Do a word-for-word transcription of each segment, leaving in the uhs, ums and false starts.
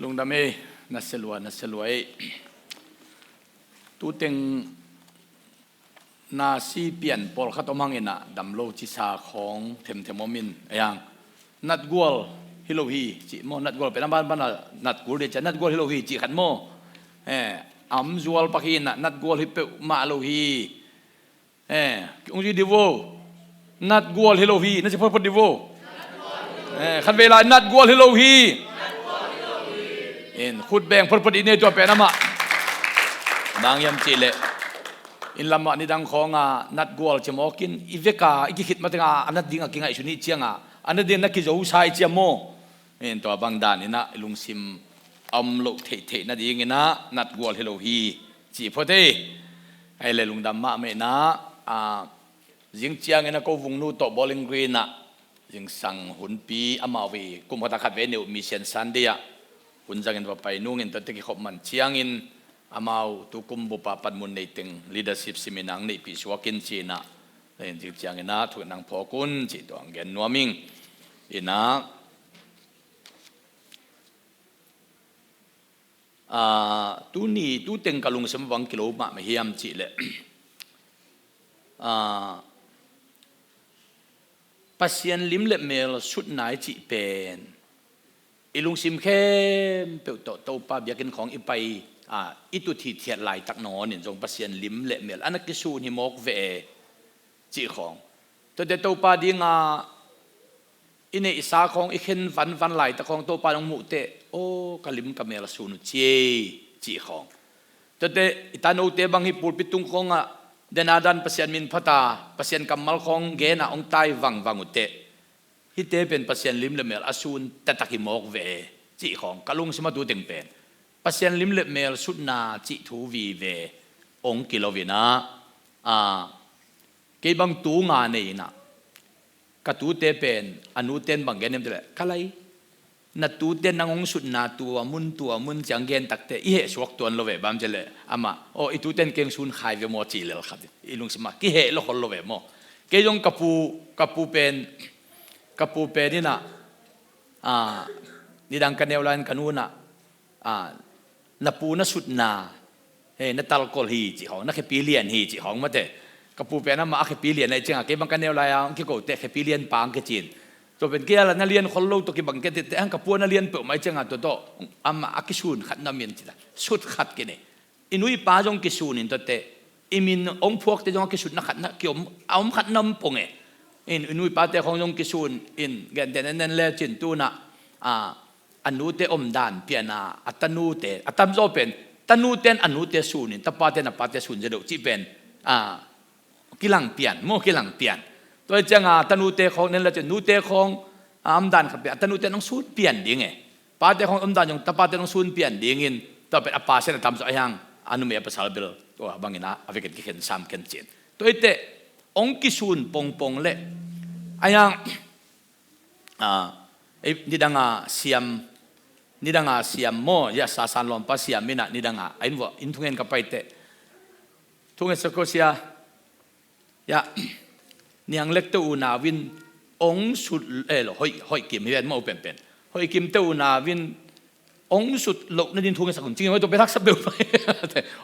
Lungdam ei, na selua, na selua ei. Tuteng nasi pian pawlkhat om hangin ah, dam lo cisa khawng themthem om in, a yang natgual hi lo hi, cih maw, natgual pen a banban a natgual dih ciah, natgual hi lo hi, cih khat maw. Eh, a om zual pak hi in ah, natgual hi peuhmah lo hi. Eh, hong ci dih vo. Natgual hi lo hi, na ci photphot dih vo. Eh, khatvei lai, natgual hi lo hi. In, khut beng photphot i nei tua pen amah. Bang hiam cih leh, inn lamah nidang khawng a natgual ci mawk in, i vek a i kikhit mateng a, a nat ding a kingaihsun i hih ciang a, a nat ding na kizo sa i hih ciang maw. In, tua bang dan in ah i lungsim a om loh theihtheih nading in ah, natgual hi lo hi, cih phot ei. Ahih leh lungdam mahmah in ah, a, zing ciangin a ko vungnu tawh Bowling Green ah zingsang hunpi amau i kum khat a khatvei neuh Mission Sunday ah hun zangin va pai nungin, tuate kikhop man ciangin amau tu kum bup a panmun nei teng leadership seminar neihpih suak in ci-in ah, zing ciangin ah thungetna phawk un cih tua hong gen nuam ing. In ah, a, tuni, tuteng ka lungsim a bang kilo mahmah hiam cih leh, a, Pasian lim le mel sutna i cih pen i lungsim khempeuh tawh Topa biakinn khawng i pai, a, i tut hithiat laitak nangawn in zong Pasian lim le mel a na kisun hi mawk ve cih khawng. Tuate Topa ding a i neihsa khawng i khen vanvan laitak khawng Topa in hong muh teh, aw, ka lim ka mel a sun uh ci ei, cih khawng. Tuate i tanote bang hih pulpit tung khawng ah, dan a dan Pasian min phat a, Pasian kammal khawng gen a hong tai vangvang uh teh, hihte pen Pasian lim le mel a sun taktak hi mawk ve, cih khawng. Ka lungsim a tuteng pen Pasian lim le mel sutna cih thu vive hong kilo in ah, a, kei bang tu nga nei in ah, ka tute pen, a nute in bang gen hiam cih leh, ka lai, na tute in nang hong sutna tua mun tua mun ciang gen tak teh i heh suak tuan lo ve, bang hiam cih leh amah, aw, i tute in kei hong sun khai ve maw, cih lel khat i lungsim ah kiheh lo khol lo ve maw. Kei zong ka pu, ka pu pen, ka pu pen in ah, a, nidang ka neu lai-in ka nu in ah, a, na pu na sutna, he, na talkol hi cih khawng, na khepi lian hi cih khawng mate. Ka pu pen amah a khepi lian ahih ciang a, kei bang ka neu lai-a hong kiko teh khepi lian pa hong kici in. Tua pen kei a la na lian khol lo tawh kibang kei teh, hang ka pu a na lian peuhmah ahih ciang a, tua tawh amah a kisun khat na om in ci ta, sut khat kinei. I nu i pa zong kisun in tuate, i min hong phuakte zong a kisutna khat na kiom, a om khat na om pong e. In, i nu i pate khawng zong kisun in, gentehna en le cin tu-in ah, a, a nute omdan pian a, a tanute, a tamzaw pen tanute in a nute sun in, tapate in a pate sun zia deuh cih pen, a, kilang pian, maw, kilang pian. Tua ahih ciang a tanute khawng en le cin, nute khawng a omdan khat pian, a tanute in hong sun pian ding e. Pate khawng omdan zong tapate in hong sun pian dingin, tua pen a pa sian a tamzaw a hiang, a numei a pasal bel tua bangin a, a vekpi kikhen sam khen cin. Tua hi teh, hong kisun pongpong leh, a hiang, a, ei, nidang a siam, nidang a siam maw, ya, Sasan lawmpa siam in ah, nidang a, a inn vuah, inn thungen ka pai teh, thungen sa ko sia, ya, Niang Lek te unau in hong sut, eh, lo, Hoih, Hoih Kim hi ven maw, penpen. Hoih Kim te unau in hong sut loh nading thu ngetsak un cing, hoi, tua pen haksa peuhmah.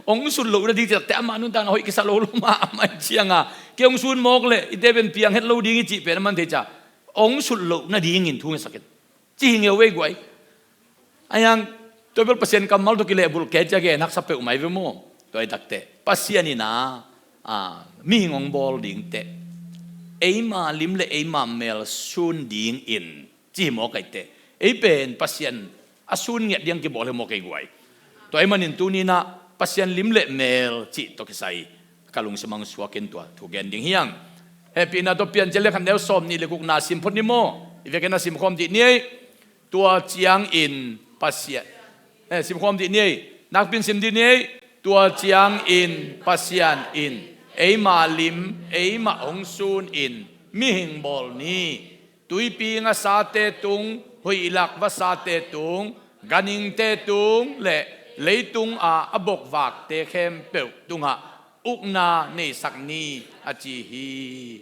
Hong sut loh nading cih tak teh amah nuntakna hoih kisa lo lo mah, amah ahih ciang a, kei hong sun mawk leh, i te pen piang het lo ding hi cih pen a man thei ciang a, hong sut loh nadingin thu ngetsak in. Ci hi ngeu vei guai. A hiang, tua bel Pasian kammal tawh kilehbulh kei ci-a gen haksa peuhmah hi ve maw. Tua hi tak teh, Pasian in a, a, mihing hong bawl ding teh, eima lim le eima mel sun dingin, ci hi mawk ahih teh, ei pen Pasian a sun ngiat ding kibawl hi mawk ei guai. Tua ahih manin tuni-in ah Pasian lim le mel cih tawh kisai ka lungsim ah hong suak in tua thu gen ding hi hang. Hehpihna tawh Piancil lian khat neu sawmnih le gukna sim phot ni maw. I vekin a sim khawm dih ni ei. Tua ciangin Pasian, eh, sim khawm dih ni ei. Nakpi-in sim dih ni ei. Tua ciangin Pasian in eima lim eimah hong sun in mihing bawl ni. Tuipi ngasate tung, huihlak vasate tung, ganhingte tung le leitung a a bokvakte khempeuh tungah ukna neisak ni, a ci hi.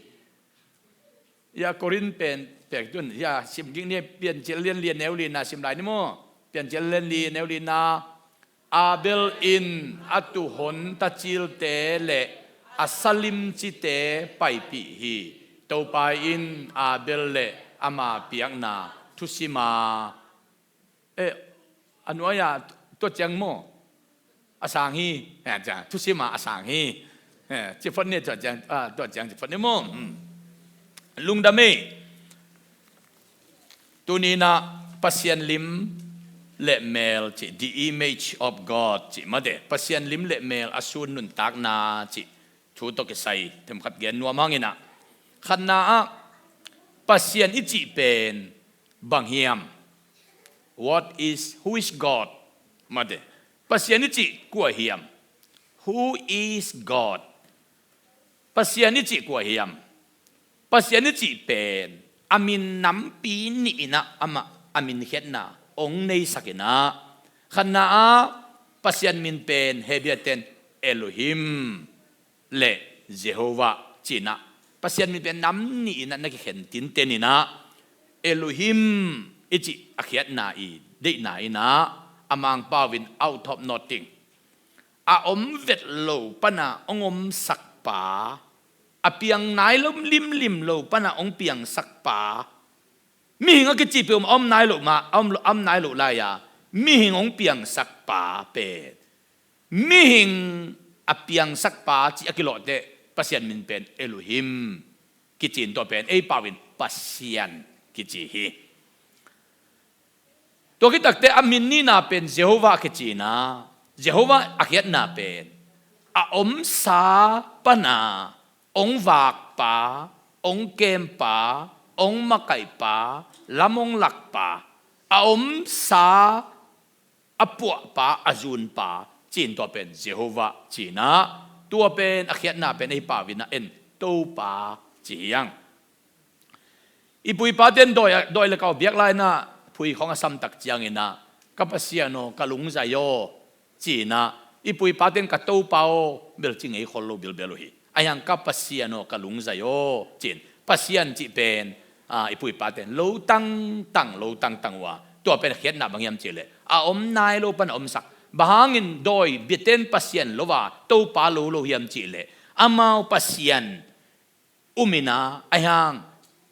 Ya Korin pen pek tun ya sim ging ni, Piancil lian li a neu lina sim lai ni maw. Piancil lian li a neu lina, Abel in a tuuhon tacilte le a salimcite paipih hi. Topa in Abel le ama piakna thusim a, eh, a nuai-a tua ciang maw, a sang hi. Eh, ciang, thusim a a sang hi. Eh, ci phot ni tua ciang, ah, tua ciang ci phot ni maw. Hmm. Lungdam ei. Tuni-in ah Pasian lim le mel cih, the image of God cih mate, Pasian lim le mel a sun nuntakna cih thu tawh kisai themkhat gen nuam hang in ah, khatna ah Pasian i cih pen bang hiam? What is, who is God? Mate, Pasian i cih kua hiam? Who is God? Pasian i cih kua hiam? Pasian i cih pen a min nampi nih in ah amah a min khiatna hong neisak in ah, khatna ah Pasian min pen Hebru ten Elohim le Jehovah ci-in ah, Pasian min pen nam nih in ah na kikhen tinten in ah, Elohim i cih a khiatna, i deihna in ah, a Mangpau in out of nothing, a om vet lo pana hong omsak pa, a piang nai lo limlim lo pana hong piangsak pa, mihing a kici peuhmah a om nai lo mah, a om, a om nai lo lai-a mihing hong piangsak pa pen, mihing a piangsak pa cih a kilawh teh Pasian min pen Elohim kici in, tua pen ei pau in Pasian kici hi. Tua khit takteh a min nihna pen Jehovah kici in ah, Jehovah a khiatna pen a omsa pana hong vak pa, hong kem pa, hong makaih pa, lam hong lak pa, a omsa a puah pa, a zun pa ci-in tua pen Jehovah ci-in ah, tua pen a khiatna pen ei pau in ah en Topa ci hi hang. I pu i pate in dawi, dawi le kau biak lai-in ah phui khawng a samtak ciangin ah, ka Pasian aw, ka lungzai aw, ci-in ah, i pu i pate in ka Topa aw bel ci ngei khol lo bilbel uh hi. Ahi hang ka Pasian aw, ka lungzai aw, ci-in, Pasian cih pen, ah, i pu i pate in lo tangtang, lo tangtang uh a, tua pen a khiatna bang hiam cih leh a om nai lo pana omsak. Bang hangin dawi biate in Pasian lo a, Topa lo lo hiam cih leh, amau Pasian um in ah, ahi hang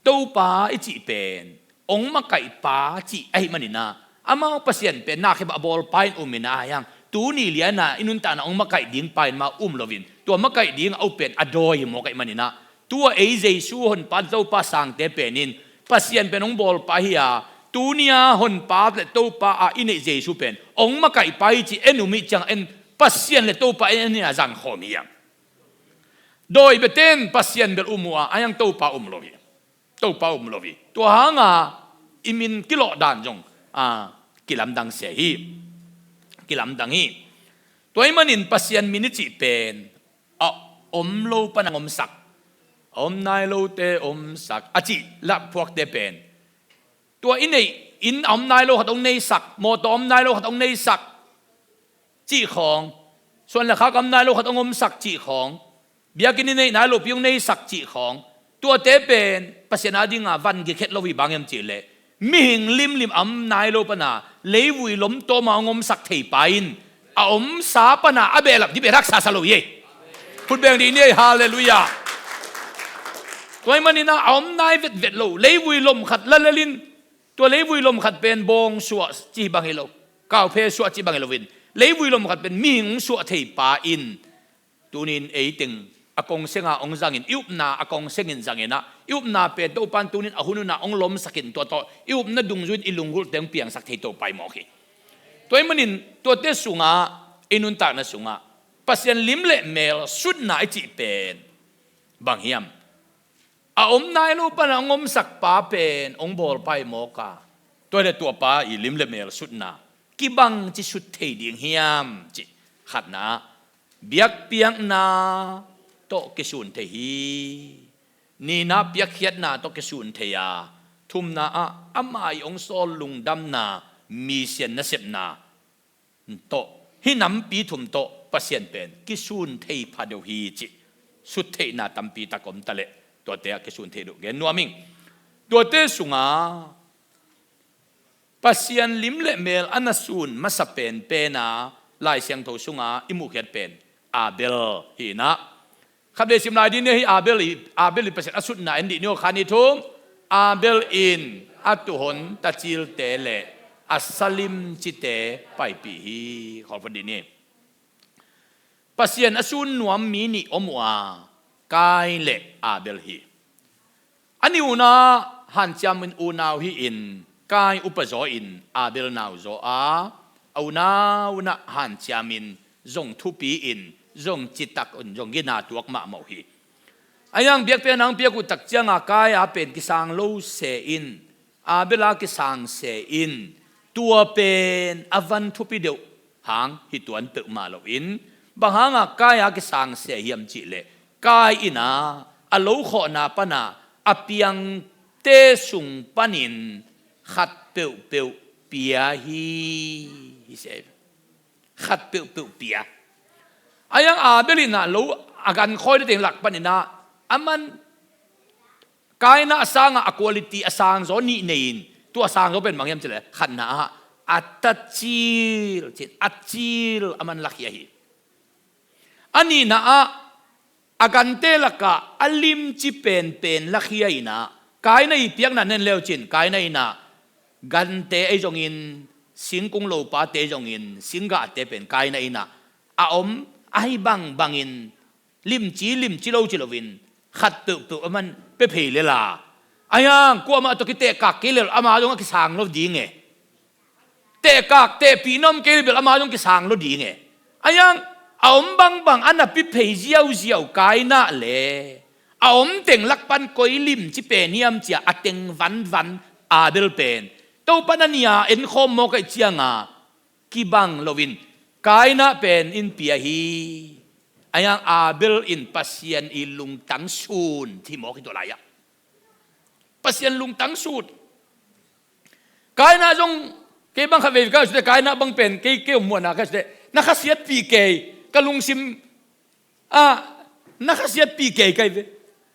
Topa i cih pen hong makaih pa cih ahih manin ah, amau Pasian pen na khempeuh a bawl pa in um in ah, ahi hang tuni lian ah i nuntakna hong makaih ding pa in mah um lo in, tua makaih ding a up pen a dawi hi mawk ahih manin ah, tua ei Jesu Honpa Topa sangte pen in Pasian pen hong bawl pa hi a, tuni a Honpa le Topa a i neih Jesu pen hong makaih pa hi cih en um ih ciang en Pasian le Topa en in ah zang khawm hi hang. Dawi biate in Pasian bel um uh a, ahi hang Topa um lo hi. Topa um lo hi. Tua hang a i min kilawh dan zong, ah, kilamdang sia hi. Kilamdang hi. Tua ahih manin Pasian min i cih pen a om lo pana hong omsak, a om nai lote omsak a cih laphuakte pen, tua i neih inn a om nai lo khat hong neisak, mawtaw a om nai lo khat hong neisak cih khawng, suan le khak a om nai lo khat hong omsak cih khawng, biakinn i neih nai lopi hong neisak cih khawng, tuate pen Pasian a dinga van gikhet lo hi. Bang hiam cih leh mihing limlim a om nai lo pana leivui lom tawma hong omsak thei pa in a omsa pana a behlap dih behlap sasa lo hi ei. Khut beng dih ni ei, halleluiah. Tua ahih manin ah a om nai vetvet lo, leivui lom khat lalel in, tua leivui lom khat pen bawng suah cih bang hi lo, kauphe suah cih bang hi lo in, leivui lom khat pen mihing hong suah thei pa in, tunin ei teng a kongsenga hong zangin, i upna a kongsengin zangin ah, i upna pen Topan tunin a hun hun ah hong lomsakin, tua tawh i upna dungzui in i lunggulhte hong piangsak thei Topa hi mawk hi. Tua ahih manin tuate sungah, i nuntakna sungah Pasian lim le mel sutna i cih pen bang hiam? A om nai lo pana hong omsak pa pen hong bawl pa hi mawk a, tua le tua pa i lim le mel sutna kibang ci sut thei ding hiam cih, khatna ah biakpiakna tawh kisun thei hi. Nihna piakkhiatna tawh kisun thei a, thumna ah ama i hong sawl lungdamna, misian nasepna tawh, hih nampi thum tawh Pasian pen kisun thei pha deuh hi cih sut theihna tampi tak om ta leh, tuate ah kisun thei deuh gen nuam ing. Tuate sunga Pasian lim le mel a na sun masa penpen a Lai Siangtho sunga i muhkhiat pen Abel hi inah, khatvei sim lai dih ni hi. Abel i, Abel i Pasian a sutna en dih ni aw. Khan i thum, Abel in a tuhon tacilte le a salimcite paipih hi. Khawl phot dih ni. Pasian a sun nuam mi nih om uh a, Kain le Abel hi. A nih unah hanciamin unau hi-in, Kain upa zaw-in Abel nau zaw a, a unau unah hanciamin zong thupi-in, zong citak un, zong gina tuak mahmah uh hi. A iang biakpiakna hong piak uh tak cianga Kain a pen kisang lo se in, Abel a kisang se in, tua pen a van thupi deuh hang hi tuan peuhmah loin, bang hanga Kain a kisang se hiam cihleh, Kain inah a lo khawhna pana a piangte sung panin khat peuhpeuh pia hi, hi se. Khat peuhpeuh pia. A iang Abel inah lo a gan khawi na teng lak paninah, a man Kain a sanga a quality a sang zaw nih nei-in, tua a sang zaw pen bang hiam cihleh, khatna ah a tacil, cin a cil a man lakhia hi. A nihna ah a gante lakah a limci penpen lakhia inah, Kain a i piakna nen leucin, Kain a inah gante ei zongin, singkung lopate zongin, singgahte pen Kain a inah a om ahi bangbangin, limci, limci lo ci loin, khat peuhpeuh a man pia phei lela. A iang kuamah tawh kitehkak kei lel ama zong a kisang lo ding e. Tehkak, tehpih na om kei le bel ama zong kisang lo ding e. A iang a om bangbang a na pia phei ziauziau Kain a le, a om teng lak pan koi limci pen hiam cia a teng vanvan Abel pen Topa na nia enkhawm mawk ahih cianga kibang loin Kain a pen in pia hi. A iang Abel in Pasian i lungtang sun thimawk hi tua lai-ah. Pasian lungtang sun. Kain a zong kei bang khatvei ka sute, Kain a bang pen kei, kei om muanna ka sute, na khasiatpih kei, ka lungsim a na khasiatpih kei kai ve.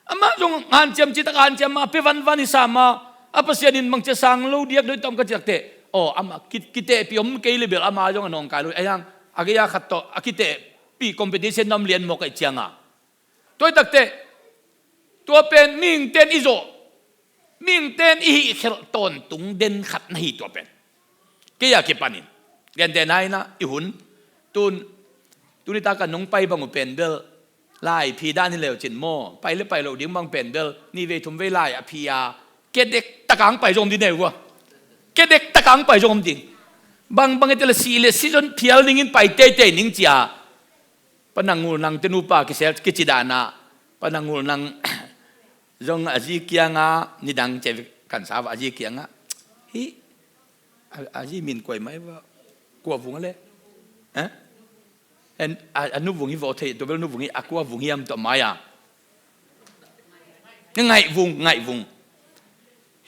Amah zong hanciam citak hanciam a pia vanvan hi sam a, a Pasian in bangcia sang lo diak doi tom ka citak teh, aw, amah ki, kitehpih om kei le bel ama zong a nawngkai lo. A iang a gei a khat tawh a kitehpih competition na om lian mawk ahih cianga. Tua hi takteh tua pen mihingten i zawh, mihingten i hihkhelh tawntung den khat na hi tua pen. Kei a kipanin gentehna inah i hun tun, tuni taka nong pai bang uh pen bel lai phi dan hi leucin maw, pai le pai loh ding bang pen bel nihvei thumvei lai a phi a, kedek takang pai zong om ding nei uh a. Kedek takang pai zong om ding. Bangbang i tela sih le season phial ningin pai teitei ning cia. Pa Nang Ngul Nang te nupa kisel kici dana, Pa Nang Ngul Nang zong a zi kianga nidang ce kan sa va a zi kianga, hi, a, a zi min kuai mai va, kua vung le, eh? En, a, a nu vung hi vo thei, tua bel nu vung hi, a kua vung hiam tua mai a. Ngaih vung, ngaih vung.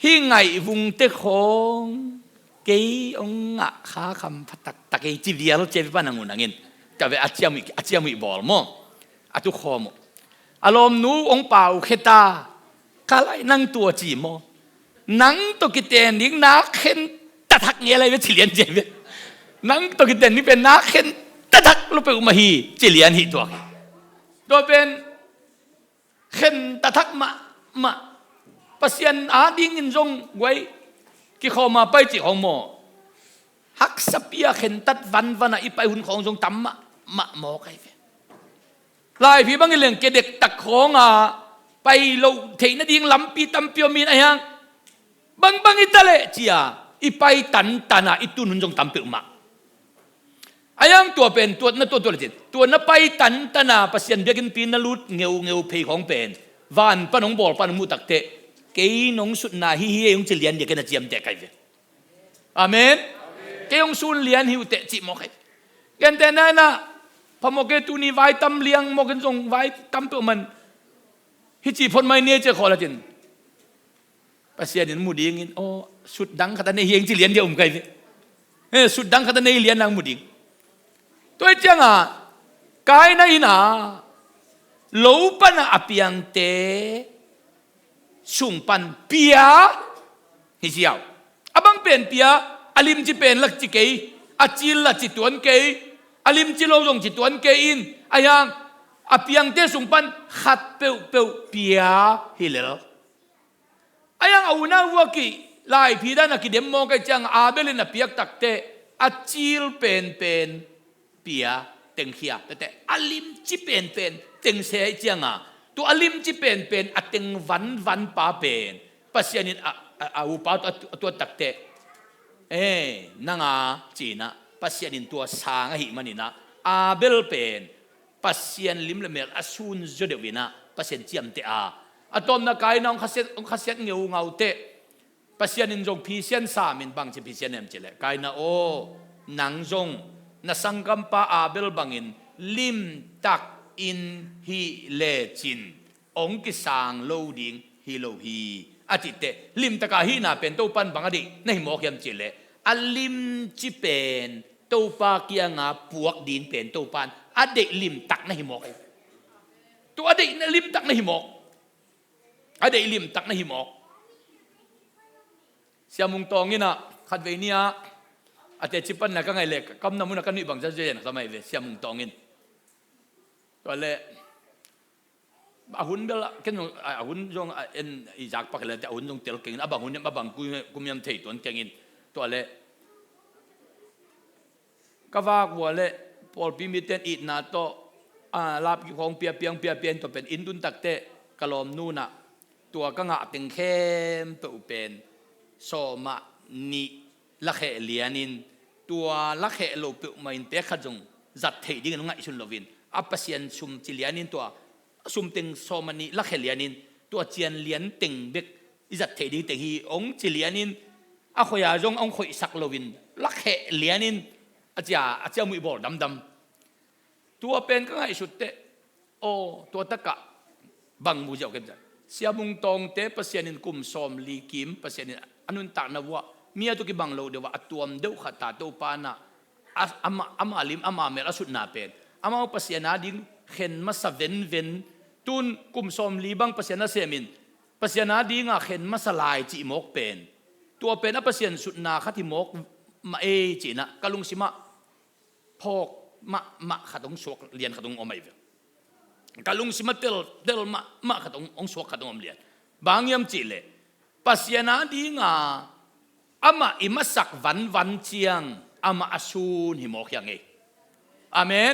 Hih ngaih vungte khawng kei hong ngah kha kham pha taktak ei ci vial cia vipa nang uh nangin. Tua ve a ciam uh, a ciam uh bawl maw? A tukhawm uh. A lawmnu hong pau kheta, ka lai nang tua ci maw? Nang tawh kiten ding nak khen tathak nge lai ve ci lian cia ve. Nang tawh kiten ding pen nak khen tathak lo peuhmah hi ci lian hi tuak hi. Tua pen khen tathak mahmah. Pasian adingin zong guai kikhawma pai cih khawng maw? Haksa pia khentat vanvana i pai hun khawng zong tam mahmah maw kai ve. Laiphi bangin leng kedek tak khawnga pai loh theih nading lampi tampi om in a hiang. Bangbang i ta leh cia i pai tantana i tun hun zong tam peuhmah. A iang tua pen tuatna tuah tuah le cin, tua na pai tantana Pasian biakinnpi na lut ngeungeu phei khawng pen van pan hong bawl pan hong muh takteh kei nong sutna hi hi ei hong ci lian dia kei na ciamteh kai ve. Amen. Kei hong sun lian hi uh teh cih mawk hi. Gentehna inah phamawk e, tuni vai tam liang mawk in zong vai tam peuhmah hi ci phot mai ni ei cia khawh la cin. Pasian in mu dingin, aw, sut dang khat a nei hiang ci lian dia um kai ve. Eh, sut dang khat a nei lian nang mu ding. Tua hi cianga Kaina ina lo pana a piangte sung pan pia hi ziau. A bang pen pia, a limci pen la ci kei, a cil la ci tuan kei, a limci lo zong ci tuan kei in, a hiang a piangte sung pan khat peuhpeuh pia hi lel. A hiang a unau vuak i laiphi dan a kidem mawk ei ciang Abel in a piak takte a cil penpen pia tengkhia tete a limci penpen tengse ei cianga, tu a limci penpen a teng vanvan pa pen Pasian in a, a, a upa tu a, a tuat takte, e, nanga cina Pasian in tua sang ahi manina Abel pen Pasian lim le mel a sun zo deuh ina Pasian ciamte a, a tawmna Kaina hong khasiat, hong khasiat ngeu ngaute. Pasian in zong phisian samin bangci phisian em cileh, Kaina aw, nang zong na sanggampa Abel bangin limtak in hih lecin hong kisang lo ding hi lo hi, a cihte. Limtaka hihna pen Topan bang a deih na hi mawk hiam cileh, a limci pen Topa kianga puak ding pen Topan a deih limtak na hi mawk hi. Tu a deih na limtak na hi mawk. A deih limtak na hi mawk. Siamung Tawng inah khatvei ni-ah a teci panna ka ngaih leh kamna munah ka nuih bang zazen ka mai ve, Siamung Tawng in. Tua leh a hun bel a, ken zong, a, a hun zong a en i zak pak leh te a hun zong tel kengin, a bang hun hiam, a bang kum hiam thei tuan kengin. Tua leh ka vak vua leh pawlpi mite in itna tawh, a, lapkip khawng pia piang, pia piang, tua pen inn tun takteh ka lawmnu inah tua ka ngah teng khempeuh pen sawmah nih lakheh lianin, tua lakheh lo peuhmah in pek khat zong zat theih dingin hong ngaihsun loin, a Pasian sum ci lianin tua sum teng sawmah nih lakheh lianin, tua cian lian teng bek i zat theih ding teng hi hong ci lianin, a khoih a zong hong khoihsak loin lakheh lianin a cia, a cia muih bawl damdam. Tua pen ka ngaihsut teh, aw, tua takah bang mu ziau kem ciah, Siamung Tawngte Pasian in kum sawmli kim Pasian in a nuntakna vuah mi a tu kibang lo deuh ah a tuam deuh khat ta Topa inah a, ama, ama lim, ama mel a sutna pen amau Pasian ading khen masa venven, tun kum sawmli bang Pasian a semin Pasian adinga khen masa lai cih mawk pen, tua pen a Pasian sutna khat hi mawk mah ei ci-inah ka lungsimah phawk mahmah khat hong suak lian khat hong om ahi ve. Ka lungsimah tel, tel mahmah khat hong, hong suak khat hong om lian. Bang hiam cihleh Pasian adinga amah i masak vanvan ciang amah a sun hi mawk hiang ei. Amen.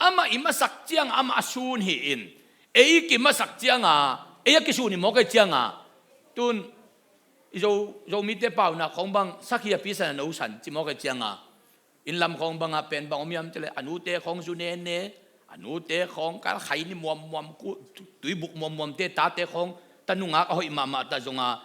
Amah i masak ciang amah a sun hi-in, ei kimasak cianga ei a kisun hi mawk ei cianga, tun i Zo, Zomite pauna khawng bang sakhi a pisan a nosan ci mawk ei cianga, inn lam khawng bangah pen bang om hiam cihleh a nute khawng zu nene, a nute khawng kal khai ni muammuam, ku, tuibuk muammuamte, tate khawng tanungak a hoih mahmah ta zonga,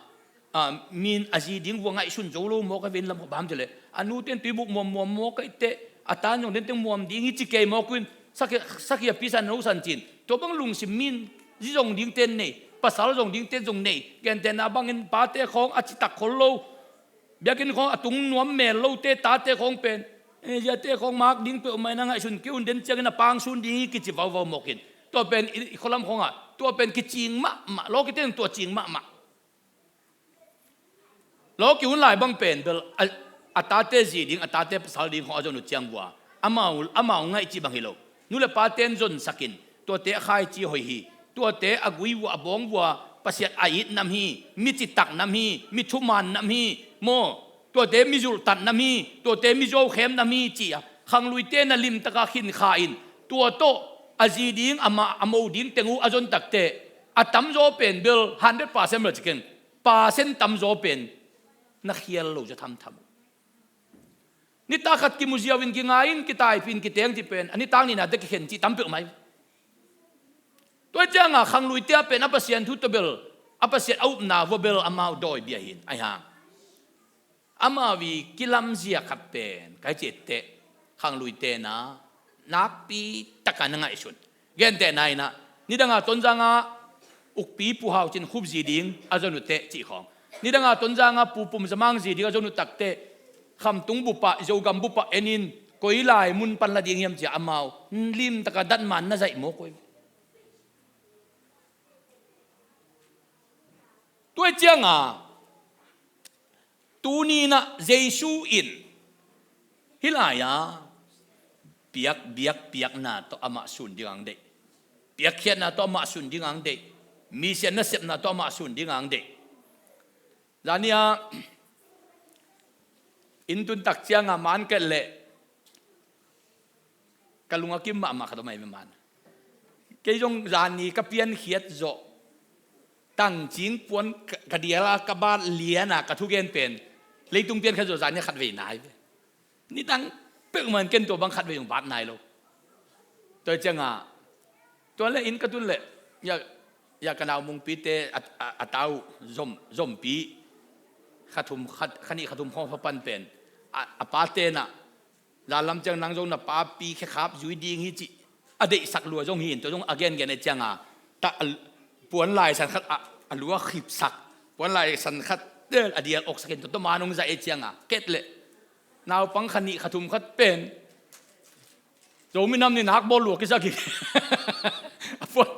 a, min a zi ding vua ngaihsun zo lo mawk a, ve inn lam khawng bang hiam cihleh a nute in tuibuk muammuam mawk a, iteh a tan zong denteng muam ding hi ci kei mawk uh in sakhi, sakhi a pisan a nosan ci-in, tua bang lungsim min zi zong dingte nei, pasal zong dingte zong nei, gentehna bangin pate khawng a citak khol lo, biakinn khawng a tung nuam mel lote, tate khawng pen, e, ziate khawng mak ding peuhmah in a ngaihsun kei un, den ciangin a pang sun ding hi kici vauvau mawkin. Tua pen i, i khualam khawngah tua pen kicing mahmah, lawkite in tua cing mahmah. Lawki hun lai bang pen bel a, a tate zi ding, a tate pasal ding khawng a zon uh ciang vua amau, amau ngaih cih bang hi lo. Nu le pate in zonsakin, tuate a khaici hoih hi, tuate a gui vua, a bawng vua, Pasian a it nam hi, mi citak nam hi, mi thuman nam hi maw, tuate mi zulhtat nam hi, tuate mi zuaukhem nam hi ci-a khangluite na limtaka khinkha in, tua tawh a zi ding, amah a mo ding teng uh a zon takteh a tamzaw pen bel hundred percent bel ci keng, percent tamzaw pen na khial lo zaw thamtham uh. Nitak khat kimu ziau in, kingai in, kitaipih in, kiteng cih pen a nitak nihna teh kikhen cih tam peuhmah hi. Tua hi cianga khangluite ah pen a Pasian thu tawh bel, a Pasian a upna vua bel amau dawi bia hi-in, ahi hang amau i kilamzia khat pen ka hi cih teh khangluite na nakpi taka na ngaihsun. Gentehna inah nidanga Tonzanga ukpi Pu Hau Cin Khup zi ding a zon uh teh cih khawng, nidanga Tonzanga Pu Pum Za Mang zi ding a zon uh takteh Khamtung bupah, Zogam bupah en in, koi lai mun pan la ding hiam ci-a amau limtaka datman na zaih mawk uh hi. Tua cianga tuni-in ah Jesu in hih lai-a piak, biak, piakna tawh amah sun ding ang deih. Piakkhiatna tawh amah sun ding ang deih. Misiah nasepna tawh amah sun ding ang deih. Zani-a inn tun tak cianga man ket leh ka lung a kim mahmah khat om ahi ve man. Kei zong zani ka piankhiat zawh tangcing puan ka, ka dial a ka bat liana ka thugen pen leitung piankhiat zawh zani khat vei nai ve. Nidang peuhmah in ken tua bang khat vei zong bat nai lo. Tua cianga tua le inn ka tun leh ya, ya ka nau Mungpite a, a, a tau Zom, Zompi kha thum, kha, kha nih kha thum khawng pan pen a, a pate na Zan lam ciang nang zong na papi khekhap zui ding hi cih a deihsak lua zong hi in, tua zong a gengen a cianga ta a, puan laisan khat a, a lu a khipsak, puan laisan khat tel a dial oksak in, tua tua man hong zai a cianga ket leh naupang kha nih kha thum khat pen Zomi Nam Ni nak bawl lua kisak hi. A puan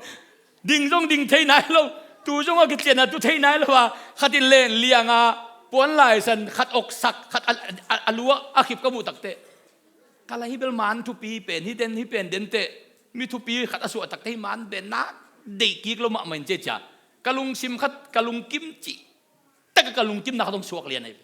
ding zong ding thei nai lo, tu zong a kician a tu thei nai lo a, khat in len lianga puan laisan khat oksak, khat a, a, a lu a khip ka muh takteh ka la hi bel man thupi pen hi den, hi pen den teh, mi thupi khat a suah takteh hi man den na deih kik lo mahmah in cia cia ka lungsim khat ka lungkim cih taka ka lungkimna khat hong suak lian ahi.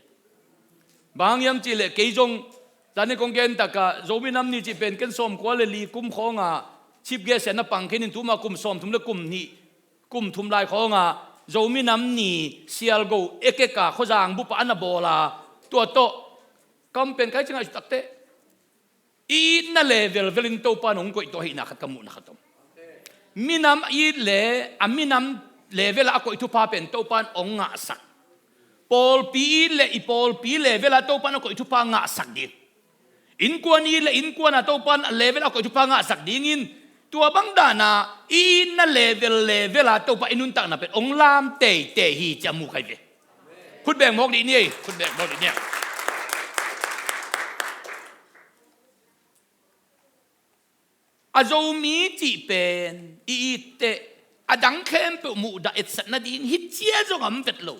Bang hang hiam cihleh kei zong zani kong gen taka Zomi Nam Ni cih pen ken sawmkua le li kum khawnga chief guest a na pang khin in, tuma kum sawmthum le kum nih, kum thum lai khawnga Zomi Nam Ni Sialgo ekeka khuazang bupa a na bawla tua tawh kam pen kai ci ngaihsut takteh i itna level velin Topa in hong koih tawh ahihna khat ka muhna khat om. Minam it le a minam level ah a koih thupha pen Topa in hong ngahsak. Pawlpi it le i pawlpi level ah Topa in a koih thupha ngahsak ding. Innkuan it le innkuan ah Topa in a level ah a koih thupha ngahsak dingin tua bang dana i itna level level ah Topa i nuntakna pen hong lam teitei hi ci a mu kai ve. Khut beng mawk dih ni ei, khut beng mawk dih ni ei. A Zomi cih pen i itteh a dang khempeuh muhdah etsat nading hi cia zong a om vet lo.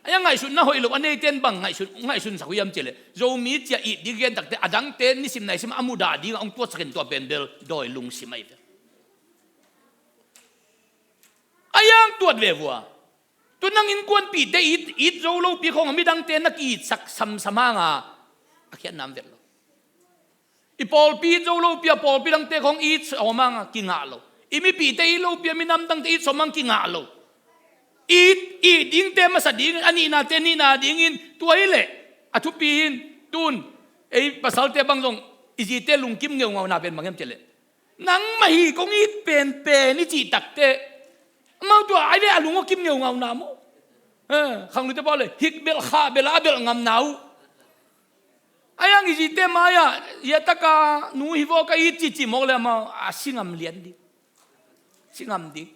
A ia ngaihsutna hoih lo a neiten bang ngaihsun, ngaihsunsak uh hiam cihleh Zomi cia it ding gen takteh a dangte nisim naisim a mudah dingah hong tuatsakin tua pen bel dawi lungsim ahi vet. A iang tuat ve vua. Tu nang innkuanpihte it, it zo lopi khawng a midangte na ki-itsak samsam hanga a khiatna om vet lo. I pawlpi it zo lopi a pawlpi dangte khawng it sawm hanga kingah lo. I mipihte it lopi a minam dangte it sawm hanga kingah lo. It, it dingte masa dingin, a nihnate nihna dingin tua hileh a thupi hin tun ei pasalte bang zong i zite lungkim ngeungauna pen bang hiam cihleh nangmah hi kong it penpen i cih takteh amau tua ai ve a lung a kim ngeungauna maw? Eh, khanglute pau le hik belh khah belh a belh ngamna uh. A iang i zite mai-ah ia taka nu hi vaw ka it cihcih mawk le amau a si ngam lian ding. Si ngam ding.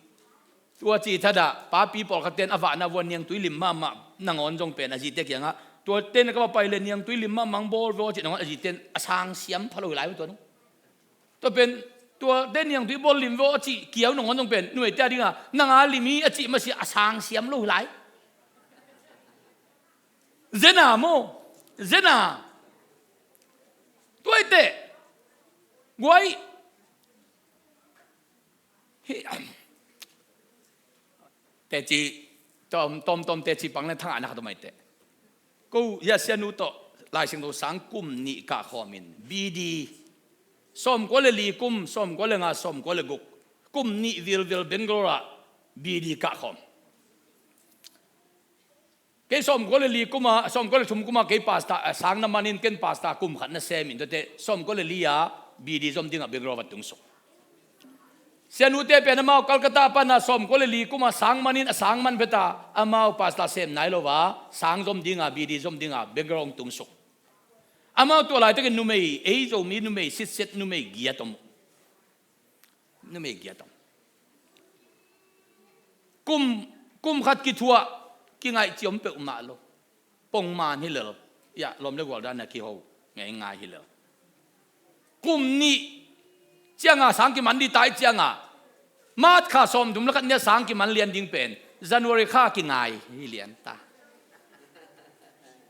Tua cih thadah papi pawlkhatten a vahna vua niangtui lim mahmah nangawn zong pen a zite kiangah tuaten ka va pai le niangtui lim mahmah ang bawl vaw cih nangawn a ziten a sang siam pha lo hi lai uh tua nung. Tua pen tuate niangtui bawl lim vaw a cih kiau nangawn zong pen nuaite a dinga nanga lim hi a cih masi a sang siam lo hi lai. Zena maw? Zena. Tuaite guai. Hi, teci tom tom tom teci pang le thangahna khat om ahi teh. Ko hia sianu tawh Lai Siangtho sang kum nih kah khawmin B D sawmkua le li kum, sawmkua le nga, sawmkua le guk, kum nih vilvil Bangalore ah B D kah khawm. Kei sawmkua le li kuma, sawmkua le thum kuma kei pastor, a, sang na manin ken pastor kum khat na semin tuate sawmkua le li a B D zom dingah Bangalore va tungsuk. Sianute pen amau Calcutta pana sawmkua le li kuma sang manin a sang man peta amau pastor sem nai lo a sang zom dinga B D zom dinga Bangalore hong tungsuk. Amau tua laitakin numei, ei Zomi numei sitset numei giat om uh. Numei giat om. Kum, kum khat kithuah kingaih ciom peuhmah lo. Pongman hi lel. Ia lawm le gual dan a kiho ngeingai hi lel. Kum nih cianga sang kiman dih tai cianga March kha sawmthum le khat nia sang kiman lian ding pen January kha kingai hi lian ta.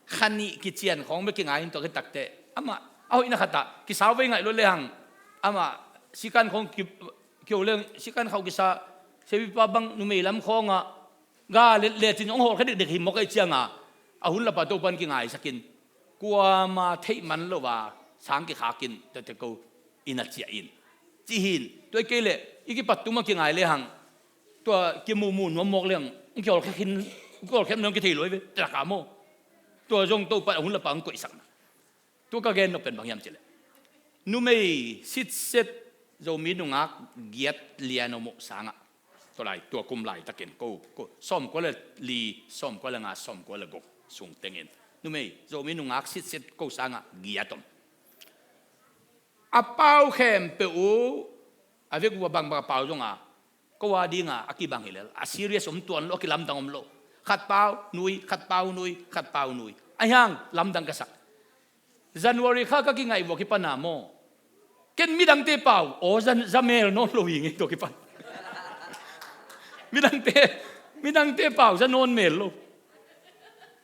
Kha nih kician khawng bek kingai in tua khit takteh amah a hoihna khatah kisau vei ngaih lo lehang amah sikan khawng ki, kio leng sikan khauh kisa, siapipa bang numei lam khawngah ga let lecin hong hawlkhia dekdek hi mawk ahih cianga a hun lapa Topan kingaisakin kuama theih man lo a sang kikhakin tuate ko inn a ciah in. Cihin tua i kei leh i kipat tuma kingai lehang tua kimumu nuam mawk lehang hong kihawlkhia khin, hong kihawlkhia nuam kithei lo hi ve, telaka maw? Tua zong Topan a hun lapa hong koihsakna. Tua ka gen nop pen bang hiam cileh, numei sitset Zomi nungak giat lian om uh sangah tua lai, tua kum laitakin ko, ko sawmkua le li, sawmkua le nga, sawmkua le guk sung tengin numei Zomi nungak sitset ko sangah giat om. A pau khempeuh uh a vek uh a bangbang a pau zonga ko a dinga a kibang hi lel a serious om tuan lo, a kilamdang om lo. Khat pau nui, khat pau nui, khat pau nui. Ahi hang lamdang ka sak. January kha ka kingaih vua kipana maw, ken midangte pau aw za, za mel nawn lo hi ngei tua kipan. Midangte, midangte pau za nawn mel lo.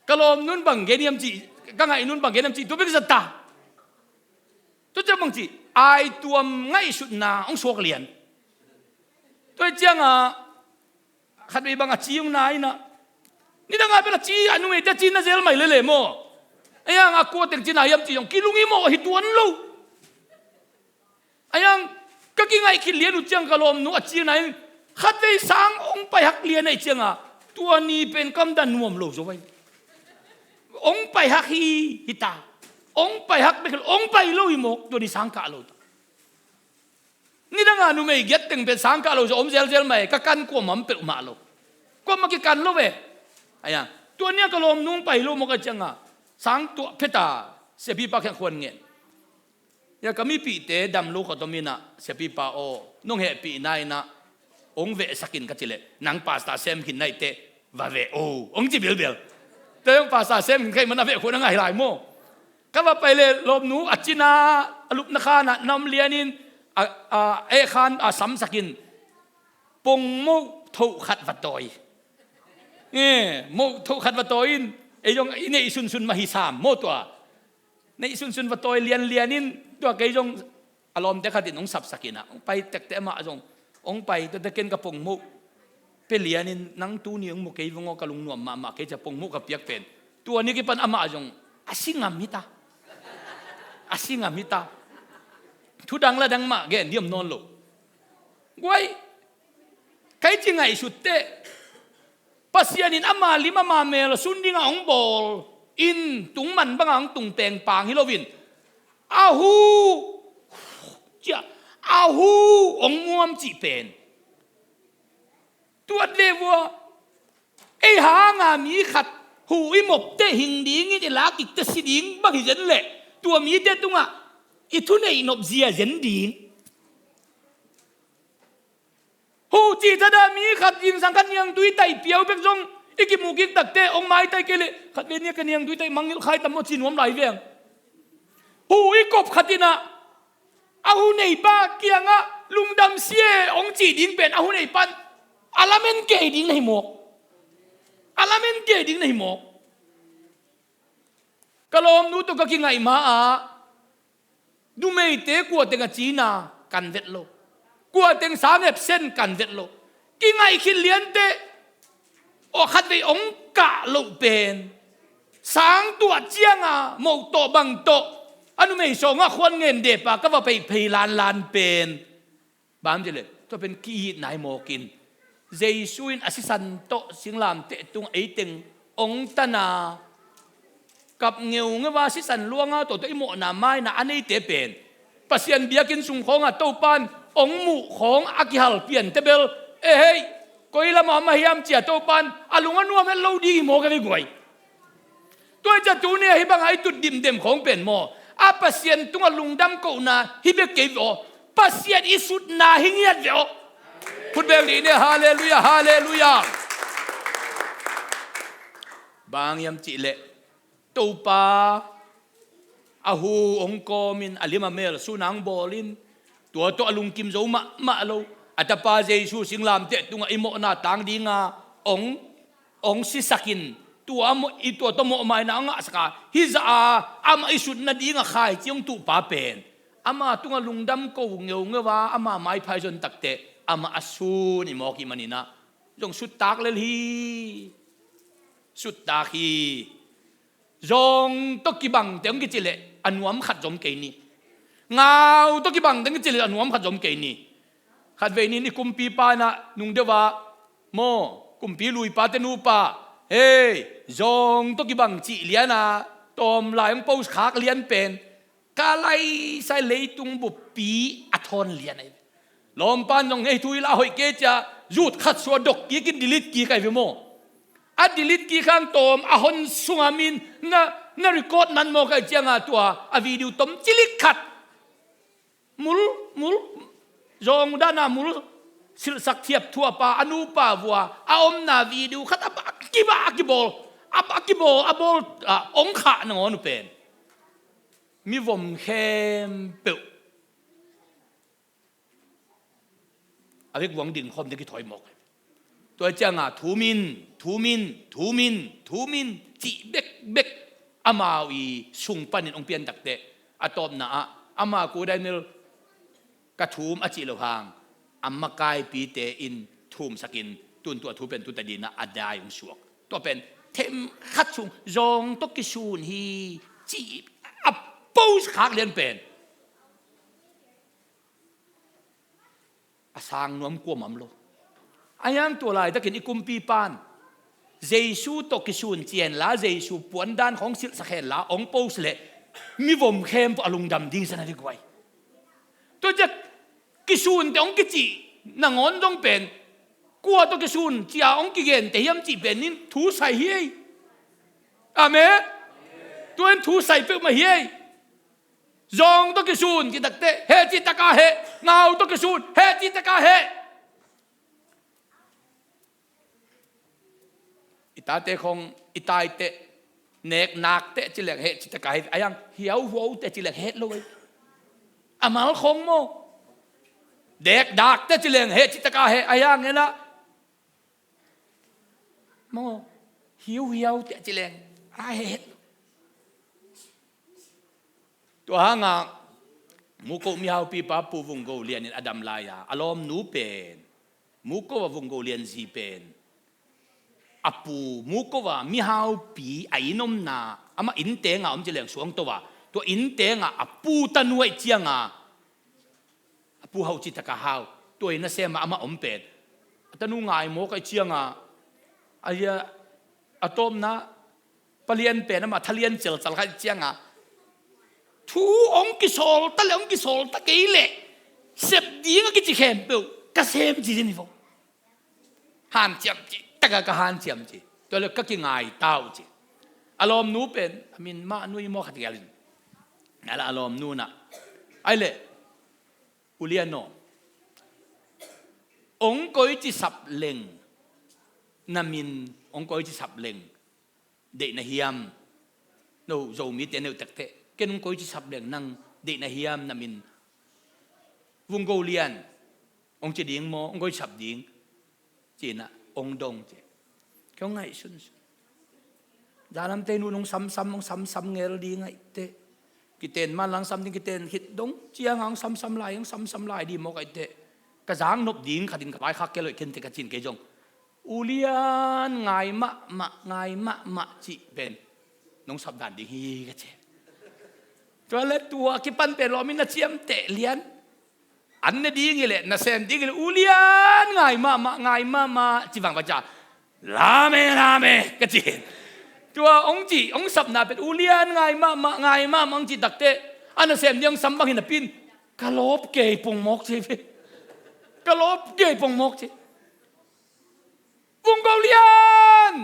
Ka lawm nun bang gen hiam cih, ka ngaih nun bang gen hiam cih tua bek za ta. Tua ciang bang cih, aituam ngaihsutna hong suak lian. Tua ciangah khatvei bang a ci hong na inah, nidangah bel a ci a numeite a ci na zel mai lele maw? Ahi hang a kua teng ci na hiam cih zong kilung hi maw, hi tuan lo. Ahi hang ka kingaih khit lian uh ciang ka lawmnu a ci na in khatvei sang hong pai hak lian ahih cianga tua ni pen kam dan nuam lo zo vai. Hong pai hak hi, hi ta. Hong pai hak bek hi lo, hong pai lo hi mawk, tua ni sang kah lo ta. Nidanga numei giat teng pen sang kah lo zaw om zelzel mai, ka kan kuamah om peuhmah lo. Kuamah kikan lo ve. Aya, tua nia ka lawmnu hong pai lo mawk a cianga sang tuah pheta siapipa kiang khuan ngen. Ya, ka mipihte dam lo khat om inah, siapipa aw, nong hehpihna inah hong vehsakin ka cileh, nang pastor sem khin naih teh va veh o, hong ci bilbel. Tua hong pastor sem khin khaih man a veh khun a ngai lai maw? Ka va pai leh lawmnu a cina a lupna khanah na om lianin a, a, eh khan a samsakin pongmoh thoh khat va tawi. Eh, moh thoh khat va tawi in ei zong i neih sunsun mah hi sam maw tua. Neih sunsun va tawi lianlian in tua kei zong a lawmte khatin hong sapsak inah hong pai tektek amah zong hong pai tuate ken ka pongmoh pia lianin nang tuni hong mu kei vong aw, ka lungnuam mahmah kei cia pongmoh ka piak pen. Tua ni kipan amah zong a si ngam hita. A si ngam hita. Thudang ladang mah gen diam nawn lo. Guai, kai ci ngaihsut teh Pasian in ama lim ama mel sun dinga hong bawl in tungman banga hong tung pengpang hi loin a hu cia a hu hong muam cih pen tuat ve vua. Ei hanga mi khat hu i mop teh hing dingin i lak kik teh si ding bang hi zen leh tua mite tungah i thuneih nop zia zen ding. Hu cih thadah mi khat zingsang khat niangtui taih piau bek zong i kimu kik takte hong maitai kei leh khat ve nia ka niangtui taih mangngilh khai tam maw ci nuam lai veng. Hu i kop khat inah a hu neipa kiangah lungdam sie hong cih ding pen a hu neipan a lamen kei ding na hi mawk. A lamen kei ding na hi mawk. Ka lawmnu tawh ka kingaih ma-ah numeite kua teng a cina kan vet lo, kua teng sang epsen kan vet lo. Kingaih khit lianteh aw khatvei hong kah loh pen sang tuah cianga moh tawh bang tawh a numei sawngah khuan ngen depa ka va peih phei lanlan pen. Bang ci leh tua pen ki-itna hi mawkin Jesu in a sisan tawh singlamteh tung eiteng hong tana kap ngeungeu a sisan luanga tawh tawh i mawhna maina a neite pen Pasian biakinn sung khawngah Topan hong muh khawng a kihal piante bel, ehei, koi lamah om a hiam cia Topan a lung a nuam het lo ding hi mawk a vei guai. Tua hi ciah tuni a hih bangah i tut dimdem khawng pen maw a Pasian tungah lungdam kohna hi bek kei veh aw. Pasian i sutna hi ngiat veh aw. Khut beng dih ni, halleluiah, halleluiah. Bang hiam cihleh Topa a hu hong kawmin a lim a mel sun a hong bawlin tua tawh a lungkim zo mahmah lo a tapa Jesu singlamteh tungah i mawhna tang dinga ong, ong sisakin, tua mo-, i tua tawh mawhmaina ong ngahsaka, hizah a amah i sut nadinga khaici ong tuhpa pen, ama tungah lungdam ko ngeungeu a, ama maiphai zon takteh amah a sun i mawk i maninah zong suttak lel hi. Suttak hi. Zong tawh kibangte hong kici leh a nuam khat zom kei ni. Ngau tawh kibangte hong kici leh a nuam khat zom kei ni. Khatvei nin i kumpipa inah nung deuh ah maw, kumpi luipate nupa, hei, zong tawh kibang cih liana tawm lai hong post khak lian pen ka laisai leitung buppi a thawn lian ahi. Lawmpan zong hei thu hi la a hoih kei cia zut khat sua dok kikin delete kik ahi ve maw. A delete kik hang tawm a hon sunga min na, na record man mawk ahi cianga tua a video tom cilik khat mul, mul, zong dana mul silhsak thiap thuapa a nupa vua a omna video khat a ba kiba a kibawl, a ba kibawl a bawl, a ong khah nangawn uh pen mi vom khempeuh a vekvuang ding khawm ding kithawi mawk. Tua cianga thumin, thumin, thumin, thumin cih bekbek amau i sung panin hong pian takteh a tawpna ah ama ku Daniel ka thum a cih lo hang a makaipite in thumsakin tun tua thu pen tuta dinah a dai hong suak. Tua pen them khat sung zong tawh kisun hi cih a post khak lian pen a sang nuam kuamah om lo. A hiang tua laitakin i kumpipan Jesu tawh kisun ci henla, Jesu puandan khawng silhsak henla hong post leh mi vom khempeuh a lungdam ding sa na hi guai. Tua ciah kisunte hong kicih nangawn zong pen kua tawh kisun cia hong kigente hiam cih pen in thu sai hi ei. Amen. Tua in thu sai peuhmah hi ei. Zong tawh kisun cih takteh heh cih taka heh. Ngau tawh kisun heh cih taka heh. I tate khong i taiteh nek nakteh ci leng heh cih taka heh. A hiang hiauhuauteh ci leng heh lo ei. A mal khong maw dek dakteh ci leng heh cih taka heh. A hiang henah maw hiuhiau tiah ci leng a het. Tua hangah muko mihaupipa Pu Vung Go Lian in a dam lai-a a lawmnu pen muko a Vung Go Lian zi pen a pu muko a mihaupi a inn omna amah innte ngah om ci leng suangto a tua innte ngah a pu tanu aih cianga a pu hau cih taka hau tua inn a sem a amah om pen a tanu ngai mawk aih cianga a hia a tawpna palian pen amah thalian celcal kha aih cianga thu hong kisawlta le hong kisawlta kei leh sep ding a kici khempeuh ka sem ci zin hi vo. Hanciam ci taka ka hanciam ci tua le ka kingai tau ci. A lawmnu pen a min mah nui maw khat gelin a la a lawmnu nah ai leh ulian aw ong koi ci sap leng na min ong koi ci sap leng deih na hiam? No Zomite neuh takteh ken ong koi ci sap leng nang deih na hiam na min? Vung Go Lian ong ci ding maw ong koi ci sap ding? Cinah ong dong ci. Kei ong ngaihsunsun. Zalamtei nun ong samsam ong samsam ngel ding aih teh kiten man lang sam ding kiten khit dong cianga ong samsam lai ong samsam lai dih mawk aih teh ka zang nop ding khatin ka vaikhak kei loih kente ka cin kei zong ulian ngai mahmah ngai mahmah cih pen nong sapdan ding hi ka ci. Tua le tua kipan pen lawmin na ciamteh lian an ne ding hileh nasem ding hileh ulian ngai mahmah ngai mahmah ci vangvaca lame lame ka ci. Tua ong ci ong sapna pen ulian ngai mahmah ngai mahmah ong ci takteh a nasem ding ong sam bang hi napin ka lawp kei pongmawk ci ve. Ka lawp kei pongmawk ci. Vung Go Lian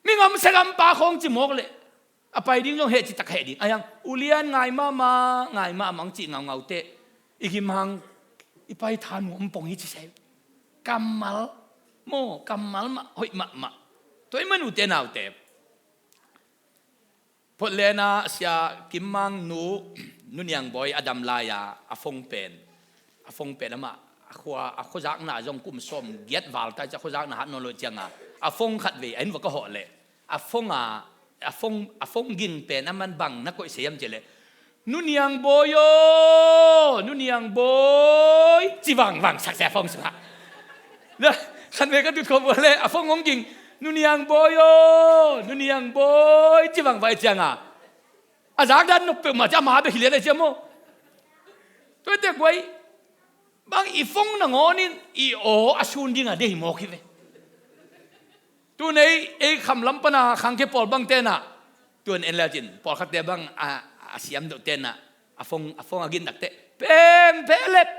mi ngamsa gampa khawng ci mawk leh a pai ding zong heh citak heh ding a hiang ulian ngai mahmah ngai mahmah ang cih ngaungauteh i gim hang i pai tha nuam pong hi ci sei. Kammal maw kammal mah hoih mahmah. Tua i manute naute Portland ah Sia Kim Mang nu, Nu Niang Bawi a dam lai-a a phone pen, a phone pen amah a khua, a khuazakna zong kum sawm giat val ta cia, khuazakna hat nawn lo cianga, a phone khat vei a inn va ka hawh leh, a phone a, a phone, a phone ging pen a man bang na koih se hiam cih leh, "Nu Niang Bawi aw, Nu Niang Bawi," ci vangvang sak se a phone sungah. Khat vei ka tut khawh leh a phone hong ging, "Nu Niang Bawi aw, Nu Niang Bawi," ci vangvang cianga, a zakdan nop peuhmah cia, ama bek hi lian a cia maw. Tua hi teh guai, bang i phone nangawn in i aw a sun ding a deih mawk hi ve. Tuni ei kham lam pana khangkhia pawl bang tenah, tuan en le cin, pawlkhatte bang a, a siam deuh tenah, a phone, a phone a gin tak teh, "Peng phelep,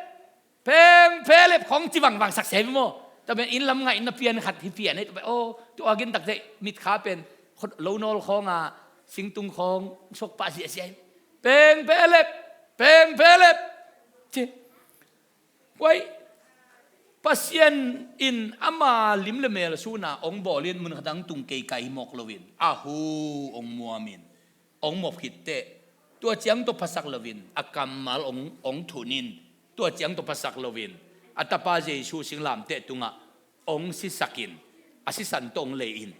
peng phelep," khong ci vangvang sak se hi maw. Tua pen inn lam ngaihna pian khat hi pian hi, tua pen, "Aw, tua a gin tak teh mitkha pen lo nawl khong a, singtung khong suak pah ziahziah hi. Peng phelep, peng phelep," ci. Guai, Pasian in ama lim le mel suna hong bawlin mun khatang tung kei kai hi mawk loin, a hu hong muamin, hong mawp khit teh, tua ciang tawh phasak loin, a kammal hong, hong thunin, tua ciang tawh phasak loin, a tapa Jesu singlamteh tungah hong sisakin, a sisan tawh hong lei-in,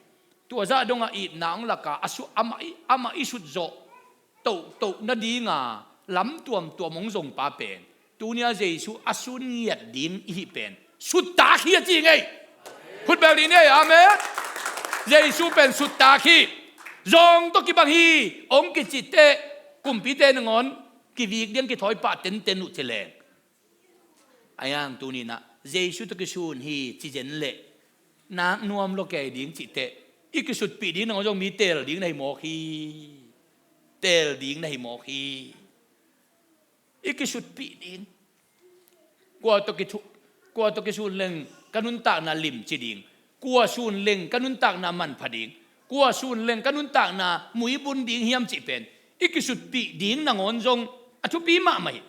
tua zah dongah itna hong laka, a su-, amah i, amah i sutzawh tohtoh nadinga lam tuamtuam hong zongpa pen, tunia Jesu a sun ngiat ding i hih pen suttak hi a ci ngei. Khut beng dih ni ei, amen. Jesu pen suttak hi. Zong tawh kibang hi, hong kici teh, kumpite nangawn kivik ding kithawi pah tenten uh ci leng, a yang tuninah Jesu tawh kisun hi ci zen leh, nak nuam lo kei ding cih teh, i kisutpih ding nangawn zong mi teel ding na hi mawk hi. Teel ding na hi mawk hi. I kisutpih ding. Kua tawh kithu-, kua tawh kisun leng ka nuntakna limci ding, kua sun leng ka nuntakna manpha ding, kua sun leng ka nuntakna muibun ding hiam cih pen i kisutpih ding nangawn zong a thupi mahmah hi.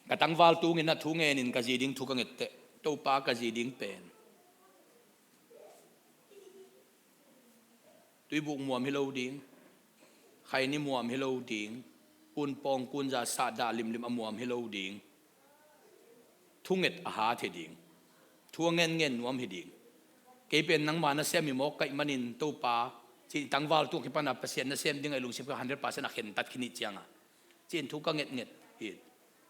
Ka tangval tungin a thu ngenin ka zi ding thu ka nget teh, Topa ka zi ding pen tuibuk muam hi lo ding, khaini muam hi lo ding, kunpawng kunza sahdah limlim a muam hi lo ding. Thunget a hat hi ding. Thu a ngenngen nuam hi ding. Kei pen nangma nasem hi mawk ka hih manin Topa, ci tangval tung kipana Pasian nasem ding a i lungsim ka hundred percent a khentat khin hi cianga, ci-in thu ka ngetnget hi.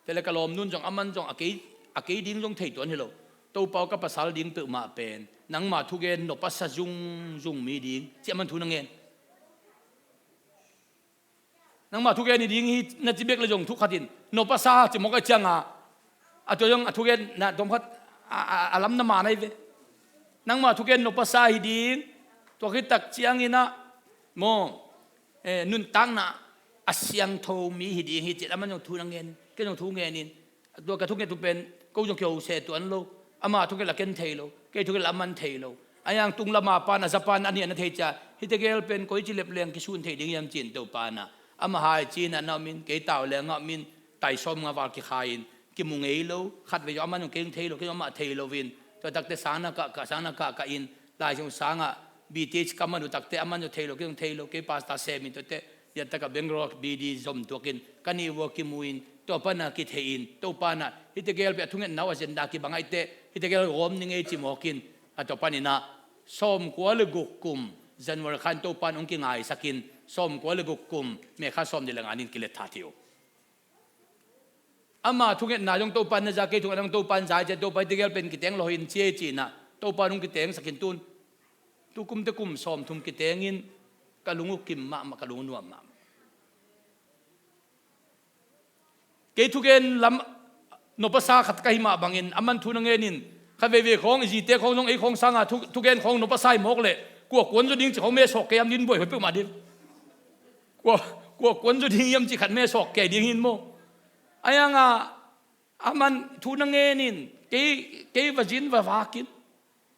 Tua leh ka lawmnun zong, aman zong a kei, a kei ding zong thei tuan hi lo. Topa aw, ka pasal ding peuhmah pen nangma thugen nop a sa zungzung mi ding, ci aman thu na ngen. Nangma thugen hi ding hi na ci bek le zong thu khatin nop a sa ci mawk a cianga, a tua zong a thugen na dom khat a, a, a lam na man ahi ve. Nangma thugen nop a sa hi ding, tua khit tak ciangin ah maw, eh, nuntakna a siangtho mi hi ding hi ci-in aman zong thu na ngen, kei zong thu ngenin, tua ka thunget uh pen ko zong kiho se tuan lo. Ama thunget la ken thei lo, kei thunget la aman thei lo. A yang tung lama pan a za pan a nih a na thei cia, hihte gel pen koici lep leng kisun thei ding hiam ci-in Topa na, ama hai ci-in a na omin, kei tau leng a omin, tai sawm nga val kikha-in kimu ngei lo. Khat vei zong aman zong kei zong thei lo, kei zong amah thei loin, tua takte sang na kah kah, sang na kah kah in, Lai Siangtho sangah B T H ka man uh takte aman zong thei lo, kei zong thei lo, kei pastor semin tuate, yataka Bangalore B D zom tuakin ka nih vua kimu in, tua pana kithei in, Topa na, hihte gel pen a thungetna uh agenda kibang ahih teh, hihte gel gawm ning ei ci mawkin, a tua paninah sawmkua le guk kum January khan Topa in hong kingaisakin, sawmkua le guk kum May kha sawm nih le nga nin kilet tha thei uh. Ama thungetna zong Topa in na za, kei thungetna zong Topa in za, cia Topa hihte gel pen kiteng lo hi in cia i cinah Topa in hong kitengsakin tun. Tu kumte kum sawmthum kitengin ka lung uh kim mahmah, ka lung uh nuam mahmah. Kei thugen lam nopasa khat ka hi mah bangin aman thu na ngenin, kha veivei khawng i zite khawng zong ei khawng sanga thu, thugen khawng nopasa hi mawk leh kua kuan zaw ding ci khawng mesawk kei am din buai hoi peuhmah din. Kua, kua kuan zaw ding hiam ci khat mesawk kei ding hin maw? A yanga aman thu na ngenin kei, kei va zin va vakin,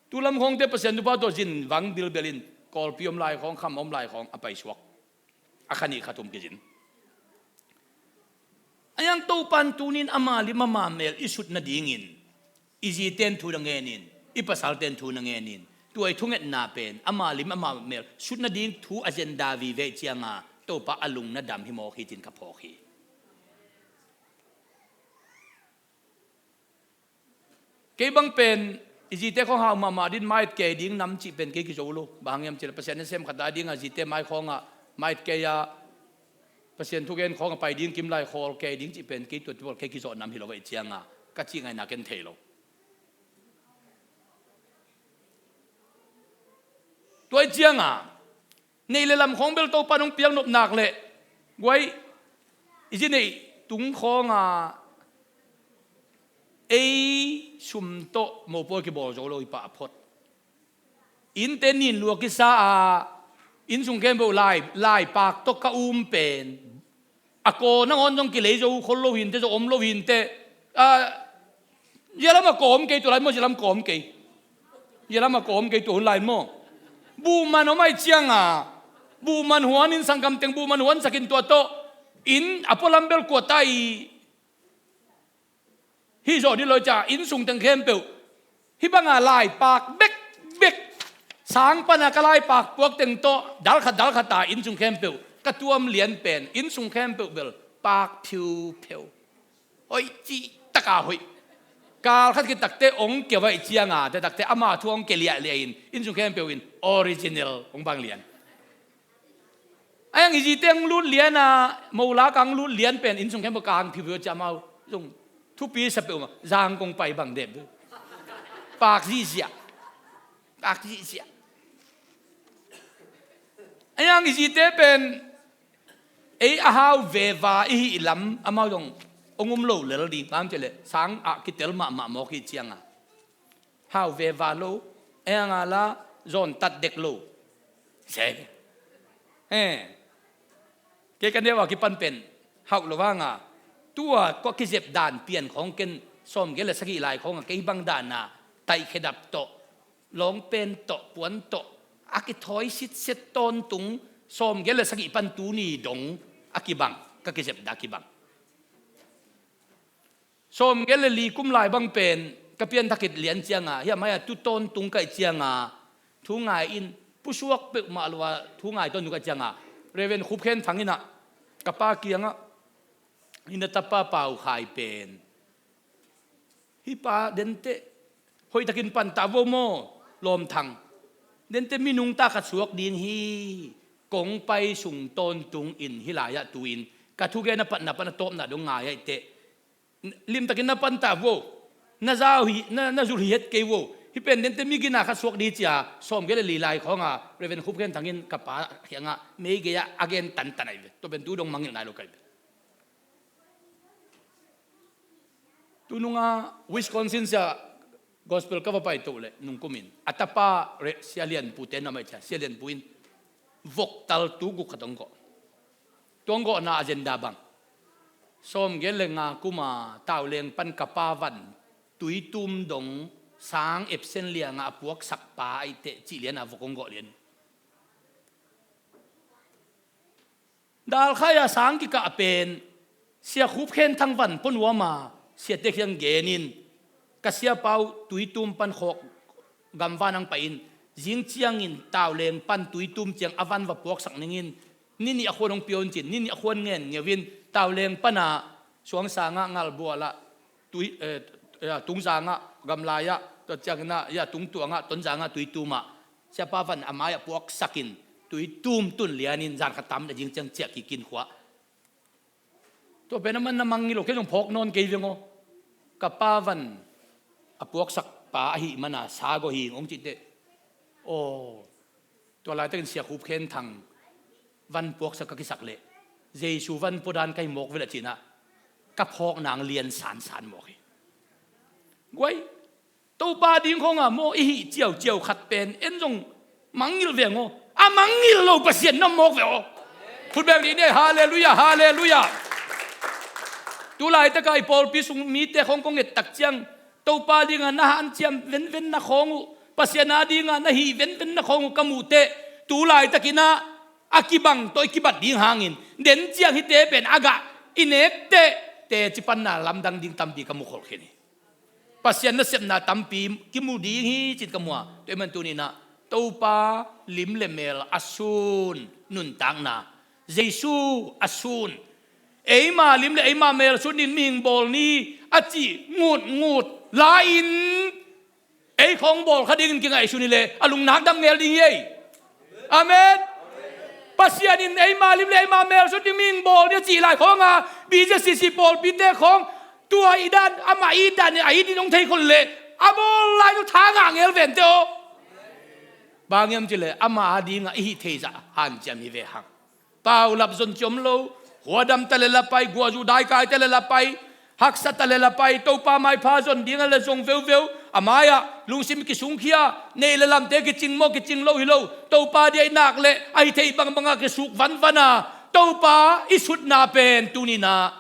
tu lam khawngte Pasian thupha tawh zin vang bilbelin, Kawlpi om lai khawng, kham om lai khawng a paisuak. A kha nih kha thum kizin. A yang Topan tunin ama lim ama mel i sut nadingin i ziten thu na ngenin, i pasalten thu na ngenin, tua i thungetna pen ama lim ama mel sut nading thu agenda vive cianga Topa a lung na dam hi mawk hi cin ka phawk hi. Kei bang pen i zite khawng hau mahmah ding, maiat kei ding nam cih pen kei kizo lo. Bang hang hiam cih leh Pasian nasem khat a dingah zite mai khawngah maiat kei a, Pasian thugen khawngah pai ding kimlai khawl kei ding cih pen kei tua tua kei kizawh nam hi lo ahih ciangah ka cih ngaihna ken thei lo. Tua ahih ciangah neih le lam khawng bel Topa nong piak nop nak leh guai, i zi neih tung khawngah ei sum tawh mopawi kibawl zo lo hi pah a phot. Innte nin lua kisa a, inn sung khempeuh lai, laipak tawh ka um pen a kaw nangawn zong kilei zo khol lo hinte, zo om lo hinte. A, zia lam a kawm kei tua lai maw, zia lam kawm kei. Zia lam a kawm kei tua hun lai maw. Buhman om ahih ciangah buhman huanin, sanggam teng buhman huansakin tua tawh inn a pualam bel kuata i hih zawh dih lo hi ciah, inn sung teng khempeuh hih banga laipak bekbek, sang pana ka laipak puak teng tawh dalkhat dalkhat a inn sung khempeuh ka tuam lian pen, inn sung khempeuh bel pak phiupheu. Hoih cih taka hoih. Kal khat kitakte ong kia vai cianga, te takte ama thu ong kia liahliah in, inn sung khempeuh in original ong bang lian. Ai ang i zite ang lut lian a, mola kang lut lian pen inn sung khempeuh kang phiupheu ciah mau. Zong thupi sa peuhmah, zang kong pai bang dep. Pak zihziah. Pak zihziah. Ai ang i zite pen ei a hau veva i hih lam amau zong ong um lo lel ding, bang cih leh sang ah kitel mahmah mawk hi cianga. Hau veva lo, ei ang a la zawn tat dek lo. Se. Eh. Kei ka neu a kipan pen hauh lo vanga, tua kua kizep dan pian khawng ken sawmgiat le sagih lai khawng a kei bang dan a taih khedap tawh, lawngpen tawh, puan tawh a kithawi sitset tawntung, sawmgiat le sagih pan tuni dong a kibang, ka kizep dan kibang. Sawmgiat le li kum lai bang pen ka pianthak khit lian cianga, hiah mai-ah tu tawntung ka hih cianga thu ngai in, pusuak peuhmah lo a thu ngai tawntung ka hih cianga, Reverend Khup Khen Thang in ah ka pa kiangah, "Hi na tapa Pau Khai pen, hih pa dente hoihtakin pan ta vo maw, Lawm Thang? Dente minung ta khat suak ding hi. Kong pai sung tawntung in hih lai-ah tu-in ka thugen a patna pan a tawpna dong ngai ahih teh, limtakin na pan ta vo. Na zau hi, na, na zul hi het kei vo. Hih pen dente mi gina khat suak ding hi," ci-a sawmgiat le li lai khawnga Reverend Khup Khen Thang in ka pa kiangah meigei-ah a gen tantan ahi ve. Tua pen tu dong mangngilh nai lo ka hi ve. Tununga Wisconsin sia gospel ka va paito leh nungkumin a tapa Re-, Sia Lian Pu te na mai cia, Sia Lian Pu in voktal tu guk khat ong gawh. Tua ong gawhna agenda bang, sawmgiat le nga kuma Tauleng pan ka pa Van Tuitum dong sang epsen lianga a puaksak pa ahih teh cih liana vok ong gawh lian. Dalkhai-a sang kikah pen Sia Khup Khen Thang Van pua nuam a, siate kiang genin, ka siapa uh Tuitum pan khawk gamvan ang pai-in, zing ciangin Tauleng pan Tuitum ciang a van va puaksak ningin, ni nih a khuan hong pia un cin, ni nih a khuan ngen ngeu in, Tauleng pana Suangsangah, Ngalbualah, Tui, eh, eh, Tungzangah, Gamlaiah, tua ciangin ah, ya, Tungtuangah, Tonzangah, Tuitumah, siapa Van a mai-ah puaksakin, Tuitum tun lianin, zan khat tam na zing ciang ciah kikin khua. Tua pen a man na mangngilh lo, kei zong phawk nawn kei veng aw. Ka pa Van a puaksak pa ahih mana sa gawh hing ong cih teh. Aw, tua laitakin Sia Khup Khen Thang van puaksak ka kisak leh Jesu van pua dan ka hi mawk ve lah cinah ka phawk nang lian sansan mawk hi. Guai, Topa ding khawnga maw i hih ciauciau khat pen en zong mangngilh veng aw. A mangngilh lo Pasian na mawk ve aw. Khut beng dih ni, halleluiah, halleluiah. Tu laitaka i pawlpi sung mite khawng kong ettak ciang, Topa dinga na hanciam venvenna khawng uh, Pasian a dinga na hih venvenna khawng uh ka muh teh, tu laitakinah a kibang tawh i kibat ding hangin, den ciang hihte pen a gah i nek teh teci panna lamdang ding tampi ka mu kholkhin hi. Pasian nasepna tampi kimu ding hi cin ka mu a, tua ahih man tuninah Topa lim le mel a sun nuntakna, Jesu a sun, eima lim le eima mel sun in mihing bawl ni a cih ngutngut la-in Ei khawng bawl kha dingin kingaihsun hi leh a lungnak dam ngel ding hi ei. Amen. Pasian in eima lim le eima mel sut ding mihing bawl ding a cih lai khawng a, B J C C pawlpite khawng tua i dan, amah i dan, a i din hong thei khol leh a bawl lai tawh tha ngah ngel vente aw. Bang hiam cih leh ama a dingah i hih theih zah hanciam hi ve hang. Paulap zon ci om lo, khuadam ta le la pai, guahzu daikai ta le la pai, haksa ta le la pai, Topa maipha zon ding a le zong veuveu, a mai-ah lungsim kisungkhia, neih le lamte kicing maw, kicing lo hi lo, Topa diah i nak le a hih theih bangbangah kisuk vanvan a, Topa i sutna pen tuni-in ah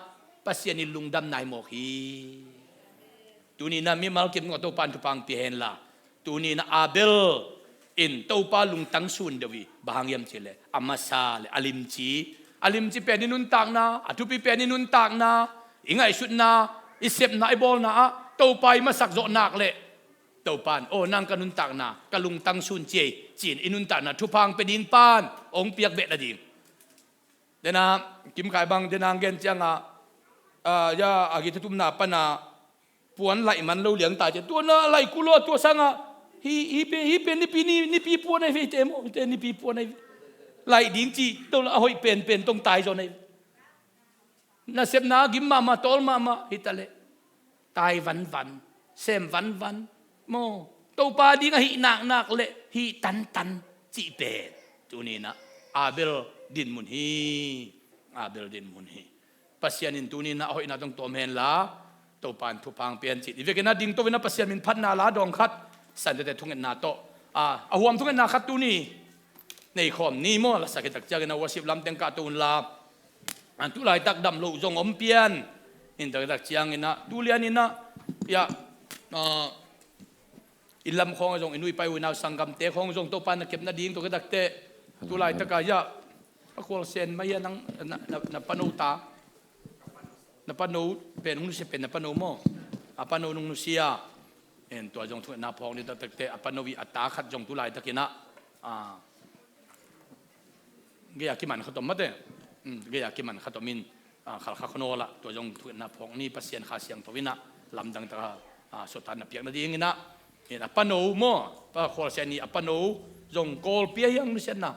Pasian in lungdam nai mawk hi. Tuni-in ah mimal kim tungah Topa in thupha pia hen la, tuni-in ah Abel in Topa lungtang sun deuh hi. Bang hang hiam cih leh a masa le a limci, a limci pen i nuntakna, a thupi pen i nuntakna, i ngaihsutna, i sepna, i bawlna ah Topa i masak zawh nak leh Topa in, aw, nang ka nuntakna, ka lungtang sun ci ei, ci-in i nuntakna thupha pia ding pan hong piak beh nading. Dena Kim Kai bang dena gen ciangah, ah, ya, a guitar tumna pana puan laih man lo liang ta cia. Tua na laih kul lo, tua sangah hi, hi pen, hi pen nipi, ni, nipi puan ahi ve, hite maw, hite nipi puan ahi ve. Laih ding cih tawh a hoih penpen tong tai zaw ahi ve. Nasepna gim mahmah, tawl mahmah hi ta leh, tai vanvan, sem vanvan maw, Topa ding a hih naknak le hih tantan cih pen tuni-in ah Abel dinmun hi. Abel dinmun hi. Pasian in tuni-in ah a hoihna tawh tuam hen la, Topa in thupha pia hen ci. I vekin ah ding to-in ah Pasian min phatna la dawng khat, Santete thungetna tawh, a, a huam thungetna khat tuni nei khawm ni maw. La sak khit tak ciangin ah worship lam teng kah to un la, a, tu laitak dam loh zong om pian. In tak tak ciangin ah, tu lianin ah, ya, a, i lam khawng ah zong, i nu i pa i u i nau sanggamte khawng zong Topa na kep nading, tu khit tak teh, tu laitak ah, ya, a khualsen mah hi a, nang, na, na, na pano ta, na pano pen hong nusia pen, na pano maw, a pano nong nusia. En, tua zong thungetna phawk ni, tak tak teh, a pano i a ta khat zong tu laitakin ah, a, gei-a kiman khat om mate. Um, gei-a kiman khat om in, a, Khalkha khua nawl ah, tua zong thungetna phawk ni, Pasian Kha Siangtho in ah lamdang taka, a, suahtakna piak nadingin ah. En, a pano maw, pa khualsen i a pano zong Kawlpi a hiang nusiatna.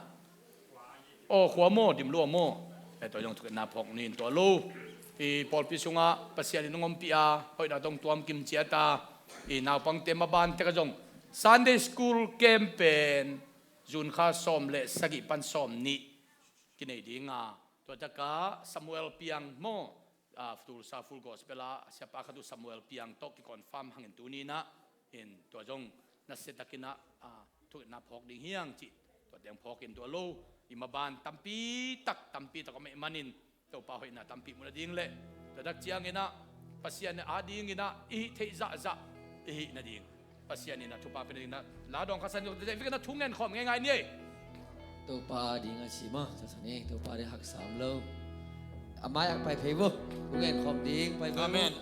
Aw, khua maw, dim lua maw. Eh, tua zong thungetna phawk ni in tua lo. I pawlpi sungah Pasian in hong ompih a, hoihna tawh tuam kim ciat a, i naupangte maban tek ah zong Sunday school camp pen June kha sawm le sagih pan sawm nih kinei ding a, tua takah Samuel Piang maw, a, Tulsa Full Gospel ah siapa khat uh Samuel Piang tawh kiconfirm hangin tuni-in ah, in tua zong nasia takin ah, a, thungetna phawk ding hi hang cih, tua teng phawk in tua lo. I maban tampi tak, tampi tak om ahih manin Topa hoihna tampi mu nading le, tua tak ciangin ah Pasian a dingin ah i hih theih zahzah i hih nading, Pasian in ah thupha pia nading in ah la dawng khat sa ni, tua teh i vekin ah thu ngen khawm ngeingai ni ei. Topa a ding a ci maw, tua sa ni, Topa a ding haksa om lo. A mai-ah pai phei vo. Thu ngen khawm ding, pai phei vo. Amen.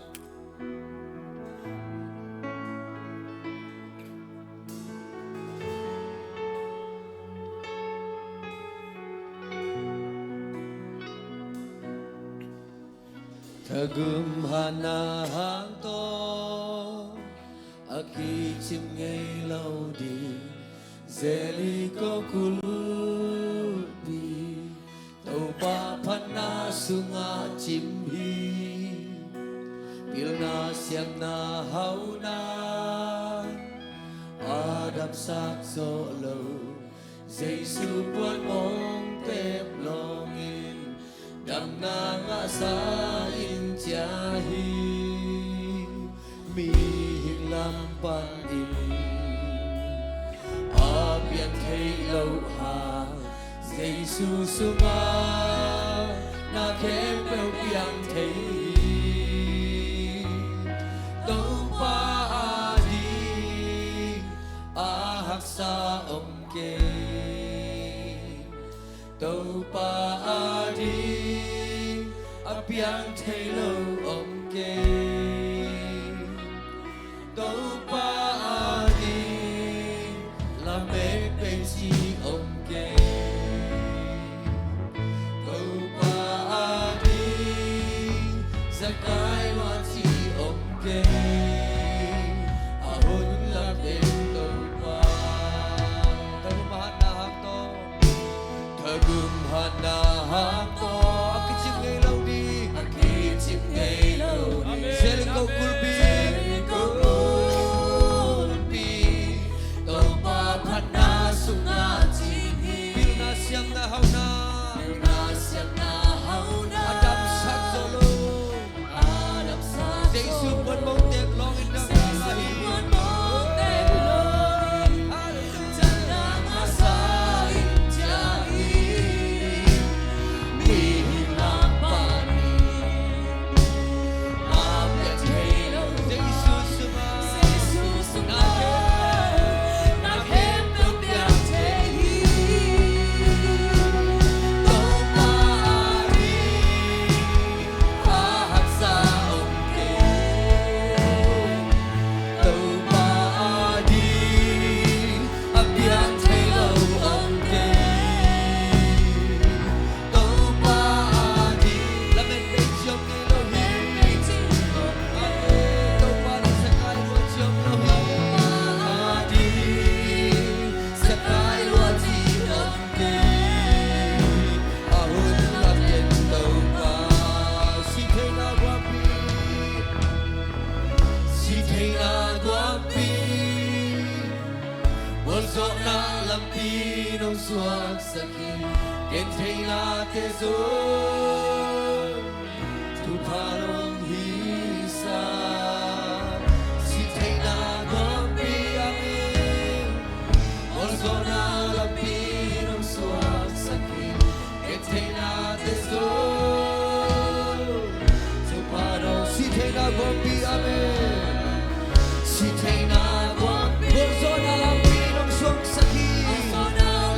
Thagum hatna hang tawh a kicim ngei lo ding Jericho kulhpi, Topa phatna sungah cim hi. Pilna siamna hauna a damsak zawh lo, Jesu puan mong tep lawngin damna ngahsa in cia hi. Mihing lam panin a piang theih loh hang Jesu sungah na khempeuh piang thei hi. Topa a ding a haksa om kei. Topa a ding a piang thei lo om kei. Topa a ding lamek pei ci om kei. Topa a ding zakai lua ci om kei. A hun lam en Mawhzawhna lampi nong suaksak hi. Gentheihnate zong thupha nong hisa. Sihtheihna guahpi a mi. Mawhzawhna lampi nong suaksak hi. Gentheihnate zong thupha nong. Sihtheihna guahpi a mi. Sihtheihna guahpi. Mawhzawhna lampi nong suaksak hi.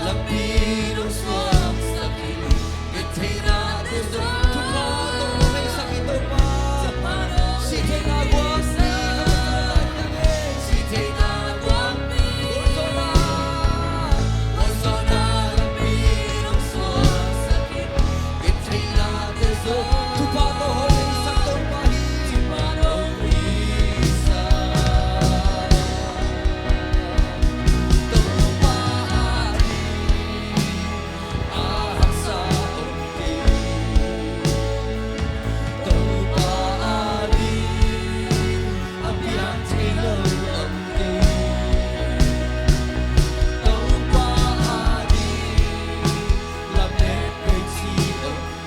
Lampi nong suaksak hi. Gentheihnate zong thupha tawh hong heisak hi Topa. Sihtheihna guahpi. Sihtheihna guahpi. Mawhzawhna. Mawhzawhna lampi nong suaksak hi. Gentheihnate zong thupha tawh hong heisak Topa hi. Thupha tawh hong heisak. Topa ading a haksa om kei. Topa ading a piang thei lo om kei.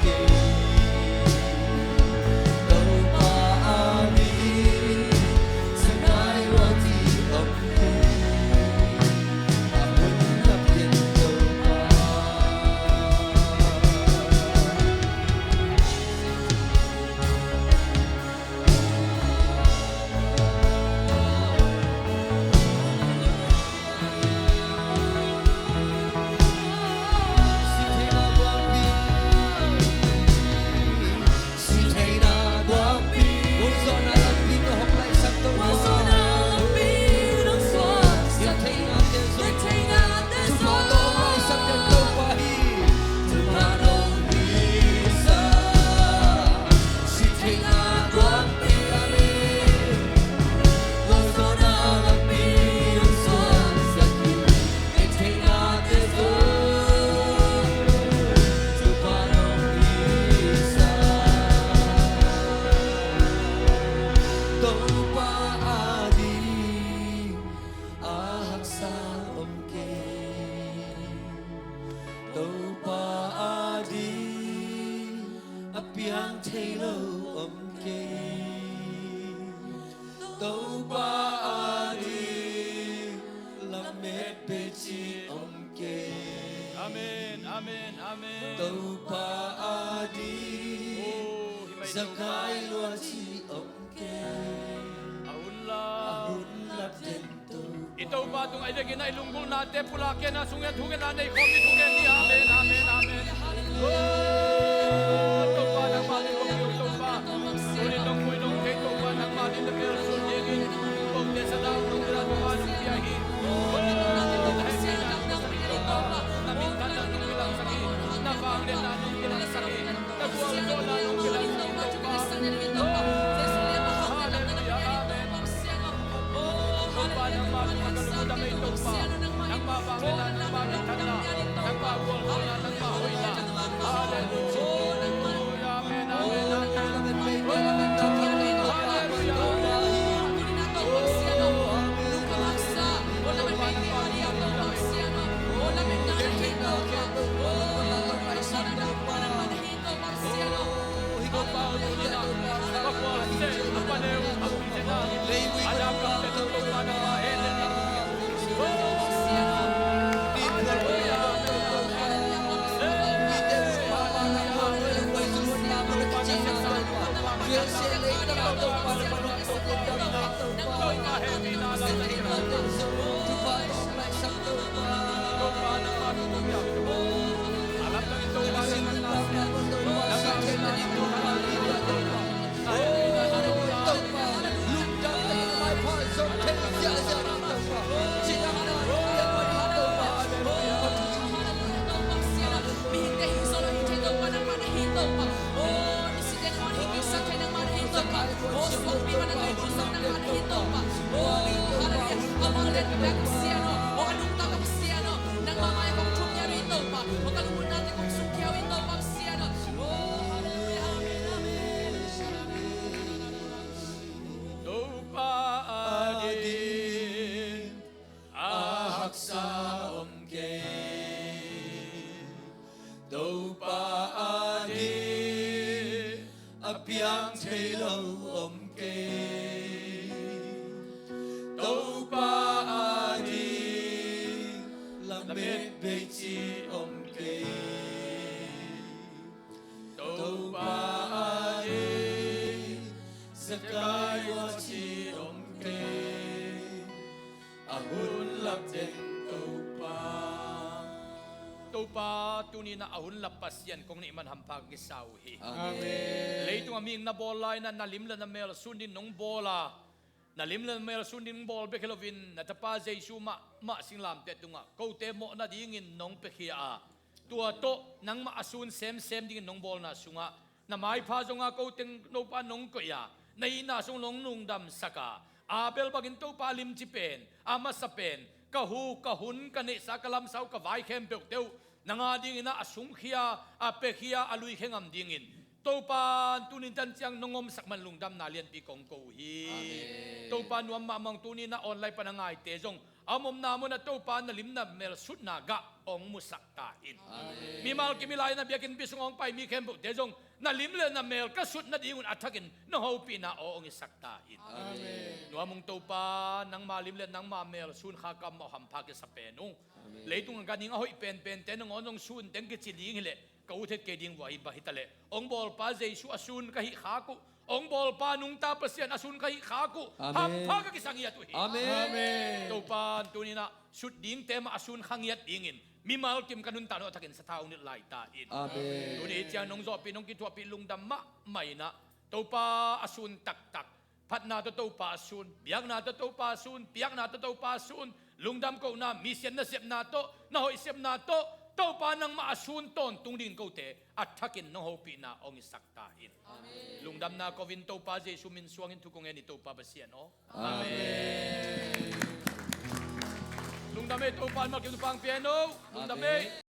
Topa ading lamet pei ci om kei. Topa ading sangai lua ci om kei. A hun lap den Topa. Topa ading a haksa om kei. Topa ading a piang thei lo om kei. Topa ading lamet pei ci om kei. Amen, amen, amen. Topa ading. Oh, hi mai Topa. Zakai lua ci om kei. A hun lap. A hun lap den Topa. I Topa tungah i vekin a i lunggulhnate pulak kei a, sung in thungen a, nei khawm in thungen ni. Amen, amen, amen. Oh, Topa, nangmah ding kong kio Topa. Tuni nong pui nong thei Topa, nangmah ding na bel sun dingin. Kong te sa dau nong kila Topa nong pia hi. Oh, na hehpihna nong sa hi Topa. Na minthanna nong kilangsak hi. Na vangliatna nong kilangsak hi. Na gualzawhna nong kilangsak hi Topa. Oh, halleluiah, amen. Topa, nangmah tungah ka lungdam ei Topa. Nangmah vangliatna, nangmah minthanna, nangmah gualzawhna, nangmah hoihna. Halleluiah. Amen, amen, amen. Halleluiah. thei lo om kei. Topa ading lamet bei ci om kei. Topa ading zakai ua ci om kei. A hun lap teng Topa. Topa, tuni-in ah a hun lap Pasian kong neih man hampha ka kisa uh hi. Amen. Leitung a mihing na bawl lai-in ah na lim le na mel sun ding nong bawl a, na lim le na mel sun ding nong bawl bek hi loin na tapa Jesu mahmah singlamteh tungah kote mawhna dingin nong piakhia a, tua tawh nangmah a sun semsem dingin nong bawlna sungah na maipha zonga ko teng Topa nong koih a, na itna sung nong lungdamsak a, Abel bangin Topa limci pen, a masa pen, ka hu, ka hun, ka neihsa, ka lamsau, ka vai khempeuhte uh nang adingin ah a sungkhia, a piakhia, a luikhia ngam dingin Topa, tuni tan ciang nong omsak man lungdamna lianpi kong ko uh hi. Amen. Topa, nuam mahmah ung, tuni-in ah online pan a ngaite zong a om omna munah Topa na lim na mel sutna gah hong musak ta in. Amen. Mimal kim i lai-in ah biakinnpi sungah hong pai mi khempeuhte zong na lim le na mel ka sut nadingun a thakin nong hopihna aw hong hisak ta in. Amen. Nuam ung Topa, nangma lim le nangma mel sun kha ka om mah uh hampha kisa pen ung. Amen. Leitung a ganhing a hoih penpente nangawn zong sun teng kici ding hileh ka ut het kei ding uh ahi bang hitaleh, hong bawlpa Jesu a sun ka hih khak uh, hong bawlpa nungta Pasian a sun ka hih khak uh, Amen. Hampha ka kisa ngiat uh hi. Amen. Amen. Topa, tuni-in ah sut dingte mah a sun kha ngiat dingin mimal kim ka nuntak nong a thakin sathau nilh lai ta in. Amen. Tuni ciang nong zawhpih, nong kithuahpih lungdam mahmah in ah, Topa, a sun taktak phatna tawh Topa a sun, biakna tawh Topa a sun, piakna tawh Topa a sun, lungdam kohna, misian na sepna tawh, na hoih sepna tawh Topa nangmah a sun tawntung dingin kote a thakin nong hopihna hong hisak ta in. Amen. Lungdamna ko-in Topa Jesu min suangin thu kong ngen hi Topa Pasian aw. Amen. Amen. Lungdam ei Topa, mimal kim thupha pia hen aw. Lungdam ei. Amen.